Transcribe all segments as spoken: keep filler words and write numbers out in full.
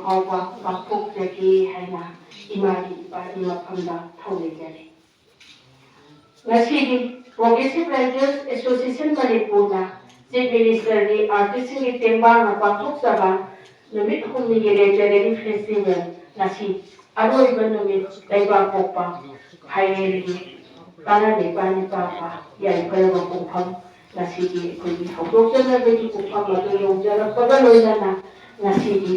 ꯐꯥꯎꯕ ꯄꯥꯡꯊꯣꯛꯆꯒꯦ ꯍꯥꯏꯅ ꯏꯃꯥꯒꯤ ꯏꯄꯥꯒꯤ ꯃꯐꯝꯗ ꯊꯧꯅꯤꯖꯔꯤ꯫ ꯉꯁꯤꯗꯤ Progressive Writers Association ꯃꯅꯤꯄꯨꯔꯅ Chief Ministerꯒꯤ artistꯁꯤꯡꯒꯤ ꯇꯦꯡꯕꯥꯡꯅ ꯄꯥꯡꯊꯣꯛꯆꯕ ꯅꯨꯃꯤꯠ ꯍꯨꯝꯅꯤꯒꯤ Literary Festival ꯉꯁꯤ ꯑꯔꯣꯏꯕ ꯅꯨꯃꯤꯠ ꯂꯩꯕꯥꯛꯄꯣꯛꯄ ꯐꯥꯏꯔꯦꯜꯒꯤ ꯇꯔꯥꯅꯤꯄꯥꯜꯅꯤ ꯄꯥꯟꯕ ꯌꯥꯏꯐꯔꯕ ꯄꯨꯡꯐꯝ ꯉꯁꯤꯒꯤ ꯑꯩꯈꯣꯏꯒꯤ ꯍꯧꯗꯣꯛꯆꯅꯕꯒꯤ ꯄꯨꯡꯐꯝ ꯑꯗꯨ ꯌꯧꯖꯔꯛꯄꯒ ꯂꯣꯏꯅꯅ ꯉꯁꯤꯒꯤ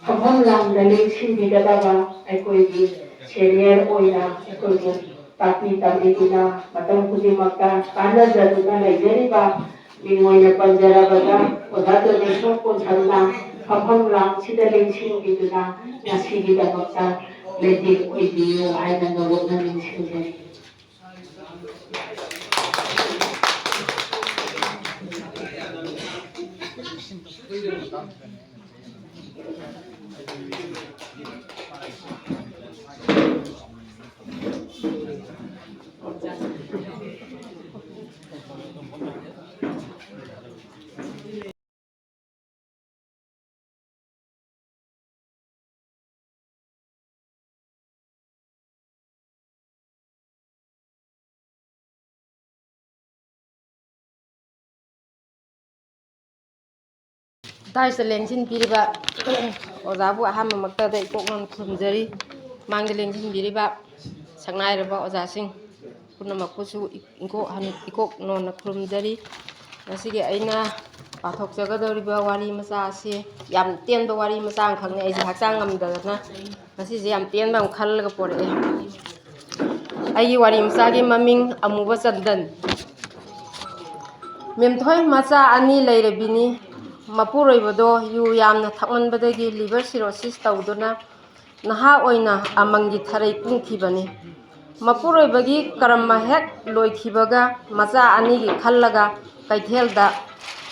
ꯐꯝꯐꯝ ꯂꯥꯡꯗ ꯂꯦꯡꯁꯤꯟꯕꯤꯒꯗꯕ ꯑꯩꯈꯣꯏꯒꯤ senior ꯑꯣꯏꯅ ꯑꯩꯈꯣꯏꯕꯨ ꯇꯥꯛꯄꯤ ꯇꯝꯕꯤꯗꯨꯅ ꯃꯇꯝ ꯈꯨꯗꯤꯡꯃꯛꯇ ꯇꯥꯟꯅꯖꯗꯨꯅ ꯂꯩꯖꯔꯤꯕ ꯃꯤꯡ ꯑꯣꯏꯅ ꯄꯟꯖꯔꯕꯗ ꯑꯣꯖꯥ ꯖꯣꯅꯦꯁꯣꯔ ꯀꯣꯟꯁꯝꯅ ꯐꯝꯐꯝ ꯂꯥꯡꯁꯤꯗ ꯂꯦꯡꯁꯤꯟꯕꯤꯗꯨꯅ ꯉꯁꯤꯒꯤꯗꯃꯛꯇ ꯂꯩꯇꯦꯡ ꯑꯣꯏꯕꯤꯌꯨ ꯍꯥꯏꯅ ꯅꯧꯂꯨꯛꯅ ꯅꯤꯡꯁꯤꯡꯖꯔꯤ꯫ ꯗꯥꯏꯁꯇ ꯂꯦꯡꯁꯤꯟꯕꯤꯔꯤꯕ ꯑꯣꯖꯥꯕꯨ ꯑꯍꯥꯟꯕꯃꯛꯇꯗ ꯏꯀꯣꯛ ꯅꯣꯟ ꯈꯨꯔꯨꯝꯖꯔꯤ꯫ ꯃꯥꯡꯗ ꯂꯦꯡꯁꯤꯟꯕꯤꯔꯤꯕ ꯁꯛꯅꯥꯏꯔꯕ ꯑꯣꯖꯥꯁꯤꯡ ꯄꯨꯝꯅꯃꯛꯄꯨꯁꯨ ꯏꯀꯣꯛ ꯍꯟ-, ꯏꯀꯣꯛ ꯅꯣꯟꯅ ꯈꯨꯔꯨꯝꯖꯔꯤ꯫ ꯉꯁꯤꯒꯤ ꯑꯩꯅ ꯄꯥꯊꯣꯛꯆꯒꯗꯧꯔꯤꯕ ꯋꯥꯔꯤ ꯃꯆꯥ ꯑꯁꯤ ꯌꯥꯝ ꯇꯦꯟꯕ ꯋꯥꯔꯤ ꯃꯆꯥ ꯑꯃꯈꯛꯅꯤ꯫ ꯑꯩꯁꯦ ꯍꯛꯆꯥꯡ ꯉꯝꯗꯗꯅ ꯉꯁꯤꯁꯦ ꯌꯥꯝ ꯇꯦꯟꯕ ꯑꯃ ꯈꯜꯂꯒ ꯄꯣꯔꯛꯑꯦ꯫ ꯑꯩꯒꯤ ꯋꯥꯔꯤ ꯃꯆꯥꯒꯤ ꯃꯃꯤꯡ ꯑꯃꯨꯕ ꯆꯟꯗꯟ꯫ ꯃꯦꯝꯊꯣꯏ ꯃꯆꯥ ꯑꯅꯤ ꯂꯩꯔꯕꯤꯅꯤ꯫ ꯃꯄꯨꯔꯣꯏꯕꯗꯣ ꯌꯨ ꯌꯥꯝꯅ ꯊꯛꯃꯟꯕꯗꯒꯤ liver cirrhosis ꯇꯧꯗꯨꯅ ꯅꯍꯥ ꯑꯣꯏꯅ ꯑꯃꯪꯒꯤ ꯊꯔꯩ ꯄꯨꯡꯈꯤꯕꯅꯤ꯫ ꯃꯄꯨꯔꯣꯏꯕꯒꯤ ꯀꯔꯝꯃ ꯍꯦꯛ ꯂꯣꯏꯈꯤꯕꯒ ꯃꯆꯥ ꯑꯅꯤꯒꯤ ꯈꯜꯂꯒ ꯀꯩꯊꯦꯜꯗ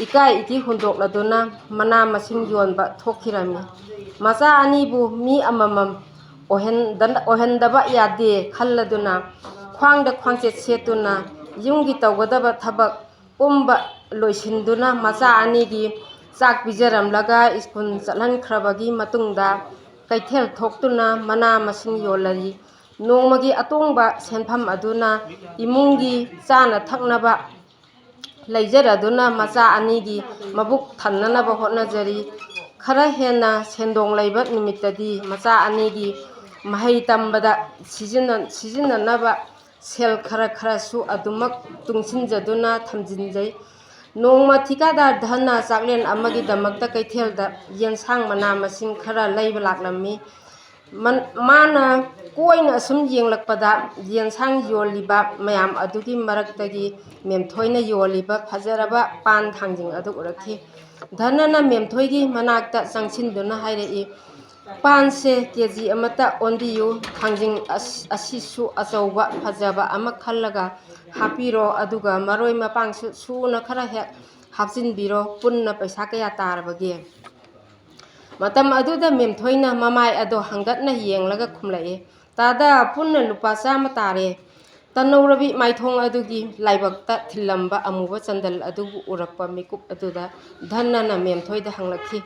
ꯏꯀꯥꯏ ꯏꯊꯤ ꯍꯨꯟꯗꯣꯛꯂꯗꯨꯅ ꯃꯅꯥ ꯃꯁꯤꯡ ꯌꯣꯟꯕ ꯊꯣꯛꯈꯤꯔꯝꯃꯤ꯫ ꯃꯆꯥ ꯑꯅꯤꯕꯨ ꯃꯤ ꯑꯃꯃꯝ ꯑꯣꯏꯍꯟꯗ-, ꯑꯣꯏꯍꯟꯗꯕ ꯌꯥꯗꯦ ꯈꯜꯂꯗꯨꯅ ꯈ꯭ꯋꯥꯡꯗ ꯈ꯭ꯋꯥꯡꯆꯦꯠ ꯁꯦꯠꯇꯨꯅ ꯌꯨꯝꯒꯤ ꯇꯧꯒꯗꯕ ꯊꯕꯛ ꯄꯨꯝꯕ ꯂꯣꯏꯁꯤꯟꯗꯨꯅ ꯃꯆꯥ ꯑꯅꯤꯒꯤ ꯆꯥꯛ ꯄꯤꯖꯔꯝꯂꯒ ꯁ꯭ꯀꯨꯜ ꯆꯠꯍꯟꯈ꯭ꯔꯕꯒꯤ ꯃꯇꯨꯡꯗ ꯀꯩꯊꯦꯜ ꯊꯣꯛꯇꯨꯅ ꯃꯅꯥ ꯃꯁꯤꯡ ꯌꯣꯜꯂꯔꯤ꯫ ꯅꯣꯡꯃꯒꯤ ꯑꯇꯣꯡꯕ ꯁꯦꯟꯐꯝ ꯑꯗꯨꯅ ꯏꯃꯨꯡꯒꯤ ꯆꯥꯅ ꯊꯛꯅꯕ ꯂꯩꯖꯔꯗꯨꯅ ꯃꯆꯥ ꯑꯅꯤꯒꯤ ꯃꯕꯨꯛ ꯊꯟꯅꯅꯕ ꯍꯣꯠꯅꯖꯔꯤ꯫ ꯈꯔ ꯍꯦꯟꯅ ꯁꯦꯟꯗꯣꯡ ꯂꯩꯕ ꯅꯨꯃꯤꯠꯇꯗꯤ ꯃꯆꯥ ꯑꯅꯤꯒꯤ ꯃꯍꯩ ꯇꯝꯕꯗ ꯁꯤꯖꯤꯟꯅ-, ꯁꯤꯖꯤꯟꯅꯅꯕ ꯁꯦꯜ ꯈꯔ ꯈꯔꯁꯨ ꯑꯗꯨꯃꯛ ꯇꯨꯡꯁꯤꯟꯖꯗꯨꯅ ꯊꯝꯖꯤꯟꯖꯩ꯫ ꯅꯣꯡꯃ ꯊꯤꯀꯥꯗꯥꯔ ꯙꯟꯅ ꯆꯥꯛꯂꯦꯟ ꯑꯃꯒꯤꯗꯃꯛꯇ ꯀꯩꯊꯦꯜꯗ ꯌꯦꯟꯁꯥꯡ ꯃꯅꯥ ꯃꯁꯤꯡ ꯈꯔ ꯂꯩꯕ ꯂꯥꯛꯂꯝꯃꯤ꯫ ꯃꯟ-, ꯃꯥꯅ ꯀꯣꯏꯅ ꯑꯁꯨꯝ ꯌꯦꯡꯂꯛꯄꯗ ꯌꯦꯟꯁꯥꯡ ꯌꯣꯜꯂꯤꯕ ꯃꯌꯥꯝ ꯑꯗꯨꯒꯤ ꯃꯔꯛꯇꯒꯤ ꯃꯦꯝꯊꯣꯏꯅ ꯌꯣꯜꯂꯤꯕ ꯐꯖꯔꯕ ꯄꯥꯟ ꯊꯥꯡꯖꯤꯡ ꯑꯗꯨ ꯎꯔꯛꯈꯤ꯫ ꯙꯅꯅ ꯃꯦꯝꯊꯣꯏꯒꯤ ꯃꯅꯥꯛꯇ ꯆꯪꯁꯤꯟꯗꯨꯅ ꯍꯥꯏꯔꯛꯏ, "ꯄꯥꯟꯁꯦ ꯀꯦ ꯖꯤ ꯑꯃꯠꯇ ꯑꯣꯟꯕꯤꯌꯨ, ꯊꯥꯡꯖꯤꯡ ꯑꯁ-, ꯑꯁꯤꯁꯨ ꯑꯆꯧꯕ ꯐꯖꯕ ꯑꯃ ꯈꯜꯂꯒ ꯍꯥꯞꯄꯤꯔꯣ, ꯑꯗꯨꯒ ꯃꯔꯣꯏ ꯃꯄꯥꯡꯁꯨ ꯁꯨꯅ ꯈꯔ ꯍꯦꯛ ꯍꯥꯞꯆꯤꯟꯕꯤꯔꯣ, ꯄꯨꯟꯅ ꯄꯩꯁꯥ ꯀꯌꯥ ꯇꯥꯔꯕꯒꯦ?" ꯃꯇꯝ ꯑꯗꯨꯗ ꯃꯦꯝꯊꯣꯏꯅ ꯃꯃꯥꯏ ꯑꯗꯣ ꯍꯪꯒꯠꯅ ꯌꯦꯡꯂꯒ ꯈꯨꯝꯂꯛꯏ, "ꯇꯥꯗ, ꯄꯨꯟꯅ ꯂꯨꯄꯥ ꯆꯥꯝꯃ ꯇꯥꯔꯦ"꯫ ꯇꯅꯧꯔꯕꯤ ꯃꯥꯏꯊꯣꯡ ꯑꯗꯨꯒꯤ ꯂꯥꯏꯕꯛꯇ ꯊꯤꯜꯂꯝꯕ ꯑꯃꯨꯕ ꯆꯟꯗꯜ ꯑꯗꯨꯕꯨ ꯎꯔꯛꯄ ꯃꯤꯀꯨꯞ ꯑꯗꯨꯗ ꯙꯟꯅꯅ ꯃꯦꯝꯊꯣꯏꯗ ꯍꯪꯂꯛꯈꯤ,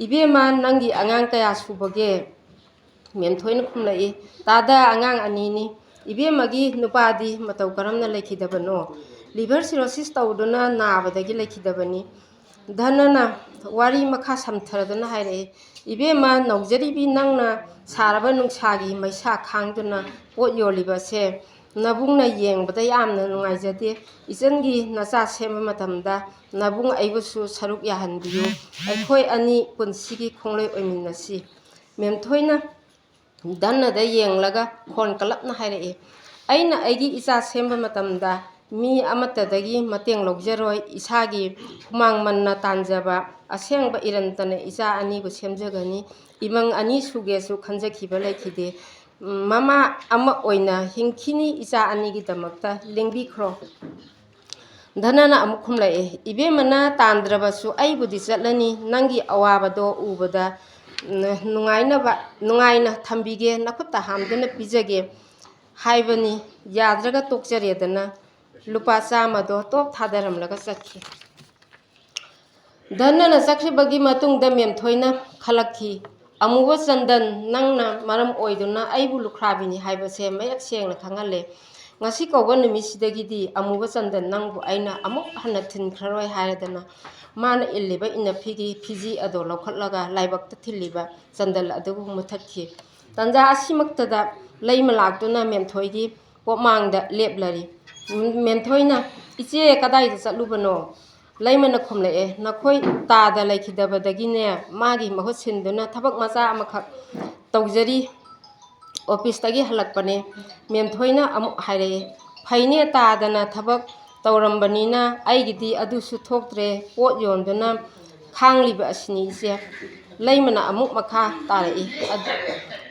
"ꯏꯕꯦꯝꯃ, ꯅꯪꯒꯤ ꯑꯉꯥꯡ ꯀꯌꯥ ꯁꯨꯕꯒꯦ?" ꯃꯦꯝꯊꯣꯏꯅ ꯈꯨꯝꯂꯛꯏ, "ꯇꯥꯗ, ꯑꯉꯥꯡ ꯑꯅꯤꯅꯤ꯫ ꯏꯕꯦꯝꯃꯒꯤ ꯅꯨꯄꯥꯗꯤ ꯃꯇꯧ ꯀꯔꯝꯅ ꯂꯩꯈꯤꯗꯕꯅꯣ?" "ꯂꯤꯚꯔ ꯁꯤꯔꯣꯁꯤꯁ ꯇꯧꯗꯨꯅ ꯅꯥꯕꯗꯒꯤ ꯂꯩꯈꯤꯗꯕꯅꯤ"꯫ ꯙꯅꯅ ꯋꯥꯔꯤ ꯃꯈꯥ ꯁꯝꯊꯔꯗꯨꯅ ꯍꯥꯏꯔꯛꯏ, "ꯏꯕꯦꯝꯃ, ꯅꯧꯖꯔꯤꯕꯤ ꯅꯪꯅ ꯁꯥꯔꯕ ꯅꯨꯡꯁꯥꯒꯤ ꯃꯩꯁꯥ ꯈꯥꯡꯗꯨꯅ ꯄꯣꯠ ꯌꯣꯜꯂꯤꯕꯁꯦ ꯅꯕꯨꯡꯅ ꯌꯦꯡꯕꯗ ꯌꯥꯝꯅ ꯅꯨꯡꯉꯥꯏꯖꯗꯦ꯫ ꯏꯆꯟꯒꯤ ꯅꯆꯥ ꯁꯦꯝꯕ ꯃꯇꯝꯗ ꯅꯕꯨꯡ ꯑꯩꯕꯨꯁꯨ ꯁꯔꯨꯛ ꯌꯥꯍꯟꯕꯤꯌꯨ꯫ ꯑꯩꯈꯣꯏ ꯑꯅꯤ ꯄꯨꯟꯁꯤꯒꯤ ꯈꯣꯡꯂꯣꯏ ꯑꯣꯏꯃꯤꯟꯅꯁꯤ"꯫ ꯃꯦꯝꯊꯣꯏꯅ ꯙꯅꯗ ꯌꯦꯡꯂꯒ ꯈꯣꯟ ꯀꯜꯂꯞꯅ ꯍꯥꯏꯔꯛꯏ, "ꯑꯩꯅ ꯑꯩꯒꯤ ꯏꯆꯥ ꯁꯦꯝꯕ ꯃꯇꯝꯗ ꯃꯤ ꯑꯃꯠꯇꯗꯒꯤ ꯃꯇꯦꯡ ꯂꯧꯖꯔꯣꯏ꯫ ꯏꯁꯥꯒꯤ ꯍꯨꯃꯥꯡ ꯃꯟꯅ ꯇꯥꯟꯖꯕ ꯑꯁꯦꯡꯕ ꯏꯔꯟꯇꯅ ꯏꯆꯥ ꯑꯅꯤꯕꯨ ꯁꯦꯝꯖꯒꯅꯤ꯫ ꯏꯃꯪ ꯑꯅꯤ ꯁꯨꯒꯦꯁꯨ ꯈꯟꯖꯈꯤꯕ ꯂꯩꯈꯤꯗꯦ꯫ ꯃꯃꯥ ꯑꯃ ꯑꯣꯏꯅ ꯍꯤꯡꯈꯤꯅꯤ ꯏꯆꯥ ꯑꯅꯤꯒꯤꯗꯃꯛꯇ꯫ ꯂꯦꯡꯕꯤꯈ꯭ꯔꯣ"꯫ ꯙꯅꯅ ꯑꯃꯨꯛ ꯈꯨꯝꯂꯛꯑꯦ, "ꯏꯕꯦꯝꯃꯅ ꯇꯥꯟꯗ꯭ꯔꯕꯁꯨ ꯑꯩꯕꯨꯗꯤ ꯆꯠꯂꯅꯤ꯫ ꯅꯪꯒꯤ ꯑꯋꯥꯕꯗꯣ ꯎꯕꯗ, ꯎꯝ, ꯅꯨꯡꯉꯥꯏꯅꯕ, ꯅꯨꯡꯉꯥꯏꯅ ꯊꯝꯕꯤꯒꯦ, ꯅꯈꯨꯠꯇ ꯍꯥꯝꯗꯨꯅ ꯄꯤꯖꯒꯦ ꯍꯥꯏꯕꯅꯤ꯫ ꯌꯥꯗ꯭ꯔꯒ ꯇꯣꯛꯆꯔꯦꯗꯅ" ꯂꯨꯄꯥ ꯆꯥꯝꯃꯗꯣ ꯇꯣꯞ ꯊꯥꯗꯔꯝꯂꯒ ꯆꯠꯈꯤ꯫ ꯙꯟꯅꯅ ꯆꯠꯈ꯭ꯔꯤꯕꯒꯤ ꯃꯇꯨꯡꯗ ꯃꯦꯝꯊꯣꯏꯅ ꯈꯜꯂꯛꯈꯤ, "ꯑꯃꯨꯕ ꯆꯟꯗꯟ, ꯅꯪꯅ ꯃꯔꯝ ꯑꯣꯏꯗꯨꯅ ꯑꯩꯕꯨ ꯂꯨꯈ꯭ꯔꯥꯕꯤꯅꯤ ꯍꯥꯏꯕꯁꯦ ꯃꯌꯦꯛ ꯁꯦꯡꯅ ꯈꯪꯍꯜꯂꯦ꯫ ꯉꯁꯤ ꯀꯧꯕ ꯅꯨꯃꯤꯠꯁꯤꯗꯒꯤꯗꯤ ꯑꯃꯨꯕ ꯆꯟꯗꯟ ꯅꯪꯕꯨ ꯑꯩꯅ ꯑꯃꯨꯛ ꯍꯟꯅ ꯊꯤꯟꯈ꯭ꯔꯔꯣꯏ" ꯍꯥꯏꯔꯗꯅ ꯃꯥꯅ ꯏꯜꯂꯤꯕ ꯏꯟꯅꯐꯤꯒꯤ ꯐꯤꯖꯤ ꯑꯗꯣ ꯂꯧꯈꯠꯂꯒ ꯂꯥꯏꯕꯛꯇ ꯊꯤꯜꯂꯤꯕ ꯆꯟꯗꯟ ꯑꯗꯨꯕꯨ ꯃꯨꯊꯠꯈꯤ꯫ ꯇꯟꯖꯥ ꯑꯁꯤꯃꯛꯇꯗ ꯂꯩꯃ ꯂꯥꯛꯇꯨꯅ ꯃꯦꯝꯊꯣꯏꯒꯤ ꯄꯣꯛꯃꯥꯡꯗ ꯂꯦꯞꯂꯔꯤ꯫ ꯃꯦꯝꯊꯣꯏꯅ, "ꯏꯆꯦ, ꯀꯗꯥꯏꯗ ꯆꯠꯂꯨꯕꯅꯣ?" ꯂꯩꯃꯅ ꯈꯨꯝꯂꯛꯑꯦ, "ꯅꯈꯣꯏ ꯇꯥꯗ ꯂꯩꯈꯤꯗꯕꯗꯒꯤꯅꯦ, ꯃꯥꯒꯤ ꯃꯍꯨꯠ ꯁꯤꯟꯗꯨꯅ ꯊꯕꯛ ꯃꯆꯥ ꯑꯃꯈꯛ ꯇꯧꯖꯔꯤ꯫ ꯑꯣꯐꯤꯁꯇꯒꯤ ꯍꯜꯂꯛꯄꯅꯦ꯫" ꯃꯦꯝꯊꯣꯏꯅ ꯑꯃꯨꯛ ꯍꯥꯏꯔꯛꯑꯦ, "ꯐꯩꯅꯦ, ꯇꯥꯗꯅ ꯊꯕꯛ ꯇꯧꯔꯝꯕꯅꯤꯅ ꯑꯩꯒꯤꯗꯤ ꯑꯗꯨꯁꯨ ꯊꯣꯛꯇ꯭ꯔꯦ, ꯄꯣꯠ ꯌꯣꯟꯗꯨꯅ ꯈꯥꯡꯂꯤꯕ ꯑꯁꯤꯅꯤ ꯏꯆꯦ꯫" ꯂꯩꯃꯅ ꯑꯃꯨꯛ ꯃꯈꯥ ꯇꯥꯔꯛꯏ, "ꯑꯗꯨ-,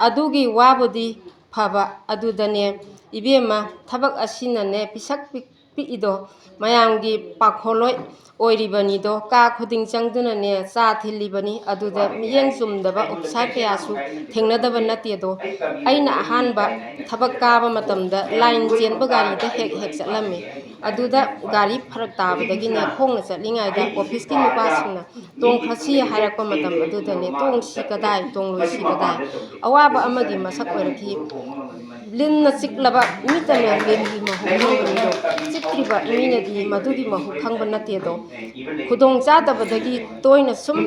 ꯑꯗꯨꯒꯤ ꯋꯥꯕꯨꯗꯤ ꯐꯕ ꯑꯗꯨꯗꯅꯦ ꯏꯕꯦꯝꯃ, ꯊꯕꯛ ꯑꯁꯤꯅꯅꯦ ꯄꯤꯁꯛ ꯄꯤꯛ-, ꯄꯤꯛꯏꯗꯣ, ꯃꯌꯥꯝꯒꯤ ꯄꯥꯈꯣꯜꯂꯣꯏ ꯑꯣꯏꯔꯤꯕꯅꯤꯗꯣ, ꯀꯥ ꯈꯨꯗꯤꯡ ꯆꯪꯗꯨꯅꯅꯦ ꯆꯥ ꯊꯤꯜꯂꯤꯕꯅꯤ, ꯑꯗꯨꯗ ꯃꯤꯠꯌꯦꯡ ꯆꯨꯝꯗꯕ ꯑꯣꯐꯤꯁꯥꯔ ꯀꯌꯥꯁꯨ ꯊꯦꯡꯅꯗꯕ ꯅꯠꯇꯦꯗꯣ꯫ ꯑꯩꯅ ꯑꯍꯥꯟꯕ ꯊꯕꯛ ꯀꯥꯕ ꯃꯇꯝꯗ ꯂꯥꯏꯟ ꯆꯦꯟꯕ ꯒꯥꯔꯤꯗ ꯍꯦꯛ ꯍꯦꯛ ꯆꯠꯂꯝꯃꯤ꯫ ꯑꯗꯨꯗ ꯒꯥꯔꯤ ꯐꯔꯛ ꯇꯥꯕꯗꯒꯤꯅꯦ ꯈꯣꯡꯅ ꯆꯠꯂꯤꯉꯩꯗ ꯑꯣꯐꯤꯁꯀꯤ ꯅꯨꯄꯥꯁꯤꯡꯅ ꯇꯣꯡꯈ꯭ꯔꯁꯤ ꯍꯥꯏꯔꯛꯄ ꯃꯇꯝ ꯑꯗꯨꯗꯅꯦ, ꯇꯣꯡꯁꯤ ꯀꯗꯥꯏ, ꯇꯣꯡꯂꯣꯏꯁꯤ ꯀꯗꯥꯏ, ꯑꯋꯥꯕ ꯑꯃꯒꯤ ꯃꯁꯛ ꯑꯣꯏꯔꯛꯈꯤ꯫ ꯂꯤꯟꯅ ꯆꯤꯛꯂꯕ ꯃꯤꯇꯅ ꯂꯤꯟꯒꯤ ꯃꯍꯨ ꯈꯪꯕꯅꯤꯗꯣ, ꯆꯤꯛꯇ꯭ꯔꯤꯕ ꯃꯤꯅꯗꯤ ꯃꯗꯨꯒꯤ ꯃꯍꯨ ꯈꯪꯕ ꯅꯠꯇꯦꯗꯣ꯫ ꯈꯨꯗꯣꯡ ꯆꯥꯗꯕꯗꯒꯤ ꯇꯣꯏꯅ ꯁꯨꯝ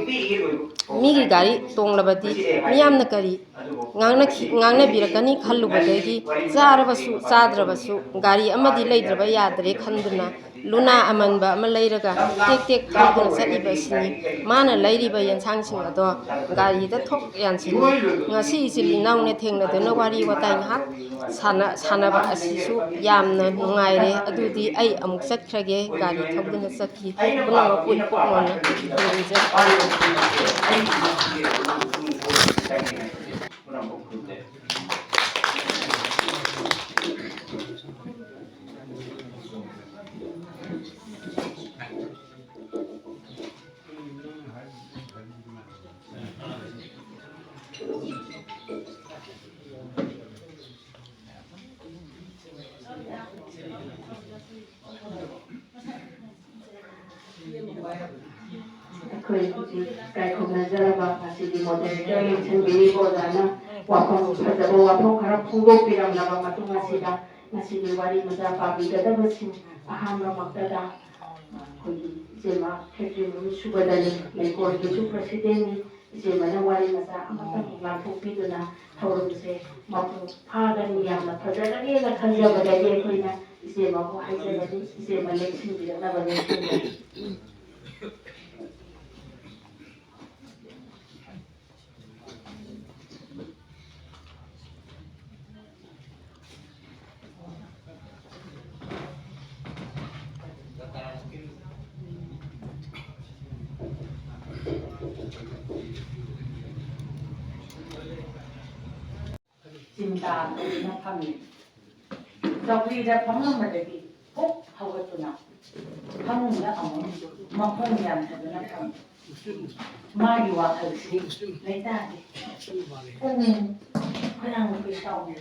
ꯃꯤꯒꯤ ꯒꯥꯔꯤ ꯇꯣꯡꯂꯕꯗꯤ ꯃꯤꯌꯥꯝꯅ ꯀꯔꯤ ꯉꯥꯡꯅꯈꯤ-, ꯉꯥꯡꯅꯕꯤꯔꯛꯀꯅꯤ ꯈꯜꯂꯨꯕꯗꯒꯤ ꯆꯥꯔꯕꯁꯨ ꯆꯥꯗ꯭ꯔꯕꯁꯨ ꯒꯥꯔꯤ ꯑꯃꯗꯤ ꯂꯩꯗ꯭ꯔꯕ ꯌꯥꯗ꯭ꯔꯦ ꯈꯟꯗꯨꯅ ꯂꯨꯅꯥ ꯑꯃꯟꯕ ꯑꯃ ꯂꯩꯔꯒ ꯇꯦꯛ ꯇꯦꯛ ꯊꯧꯗꯨꯅ ꯆꯠꯂꯤꯕ ꯑꯁꯤꯅꯤ꯫ ꯃꯥꯅ ꯂꯩꯔꯤꯕ ꯌꯦꯟꯁꯥꯡꯁꯤꯡ ꯑꯗꯣ ꯒꯥꯔꯤꯗ ꯊꯣꯛ ꯌꯥꯟꯁꯤꯜꯂꯤ꯫ ꯉꯁꯤ ꯏꯆꯤꯜ ꯏꯅꯥꯎꯅ ꯊꯦꯡꯅꯗꯨꯅ ꯋꯥꯔꯤ ꯋꯥꯇꯥꯏ ꯉꯥꯏꯍꯥꯛ ꯁꯥꯟꯅ-, ꯁꯥꯟꯅꯕ ꯑꯁꯤꯁꯨ ꯌꯥꯝꯅ ꯅꯨꯡꯉꯥꯏꯔꯦ꯫ ꯑꯗꯨꯗꯤ ꯑꯩ ꯑꯃꯨꯛ ꯆꯠꯈ꯭ꯔꯒꯦ, ꯒꯥꯔꯤ ꯊꯧꯗꯨꯅ ꯆꯠꯈꯤ꯫ ꯄꯨꯝꯅꯃꯛꯄꯨ ꯏꯄꯣꯛꯅꯣꯅ ꯈꯨꯔꯨꯝꯖꯔꯤ꯫ ꯑꯩꯈꯣꯏ ꯍꯧꯖꯤꯛ ꯀꯥꯏꯈꯨꯝꯅꯖꯔꯕ ꯉꯁꯤꯒꯤ moderator ꯂꯦꯡꯁꯤꯟꯕꯤꯔꯤꯕ ꯑꯣꯖꯥꯅ ꯋꯥꯐꯝ, ꯐꯖꯕ ꯋꯥꯐꯝ ꯈꯔ ꯐꯣꯡꯗꯣꯛꯄꯤꯔꯝꯂꯕ ꯃꯇꯨꯡ ꯑꯁꯤꯗ, ꯉꯁꯤꯒꯤ ꯋꯥꯔꯤ ꯃꯆꯥ ꯄꯥꯕꯤꯒꯗꯕꯁꯤꯡ ꯑꯍꯥꯟꯕꯃꯛꯇꯗ ꯑꯩꯈꯣꯏꯒꯤ ꯏꯆꯦꯃ ꯈꯦꯇ꯭ꯔꯤꯃꯌꯨꯝ ꯁꯨꯕꯗꯅꯤ, ꯂꯩꯀꯣꯜꯒꯤꯁꯨ presidentꯅꯤ꯫ ꯏꯆꯦꯃꯅ ꯋꯥꯔꯤ ꯃꯆꯥ ꯑꯃꯇꯪ ꯂꯥꯟꯊꯣꯛꯄꯤꯗꯨꯅ ꯊꯧꯔꯝꯁꯦ ꯃꯄꯨꯡ ꯐꯥꯒꯅꯤ, ꯌꯥꯝꯅ ꯐꯖꯒꯅꯤꯅ ꯈꯟꯖꯕꯗꯒꯤ ꯑꯩꯈꯣꯏꯅ ꯏꯆꯦꯃꯕꯨ ꯍꯥꯏꯖꯒꯅꯤ꯫ ꯏꯆꯦꯃ ꯂꯦꯡꯁꯤꯟꯕꯤꯔꯛꯅꯕ ꯅꯤꯡꯁꯤꯡꯖꯔꯤ꯫ ꯆꯤꯟꯇꯥ ꯇꯧꯗꯨꯅ ꯐꯝꯃꯤ꯫ ꯆꯧꯀ꯭ꯔꯤꯗ ꯐꯝꯂꯝꯕꯗꯒꯤ ꯍꯨꯛ ꯍꯧꯒꯠꯇꯨꯅ ꯐꯃꯨꯡꯗ ꯑꯃꯨꯛ ꯃꯈꯣꯡ ꯌꯥꯟꯊꯗꯨꯅ ꯐꯝꯃꯤ꯫ ꯃꯥꯒꯤ ꯋꯥꯈꯜꯁꯤ ꯂꯩꯇꯥꯗꯦ꯫ ꯄꯨꯡ ꯈꯣꯏꯔꯥꯡ ꯈꯣꯏꯁꯥꯎꯅ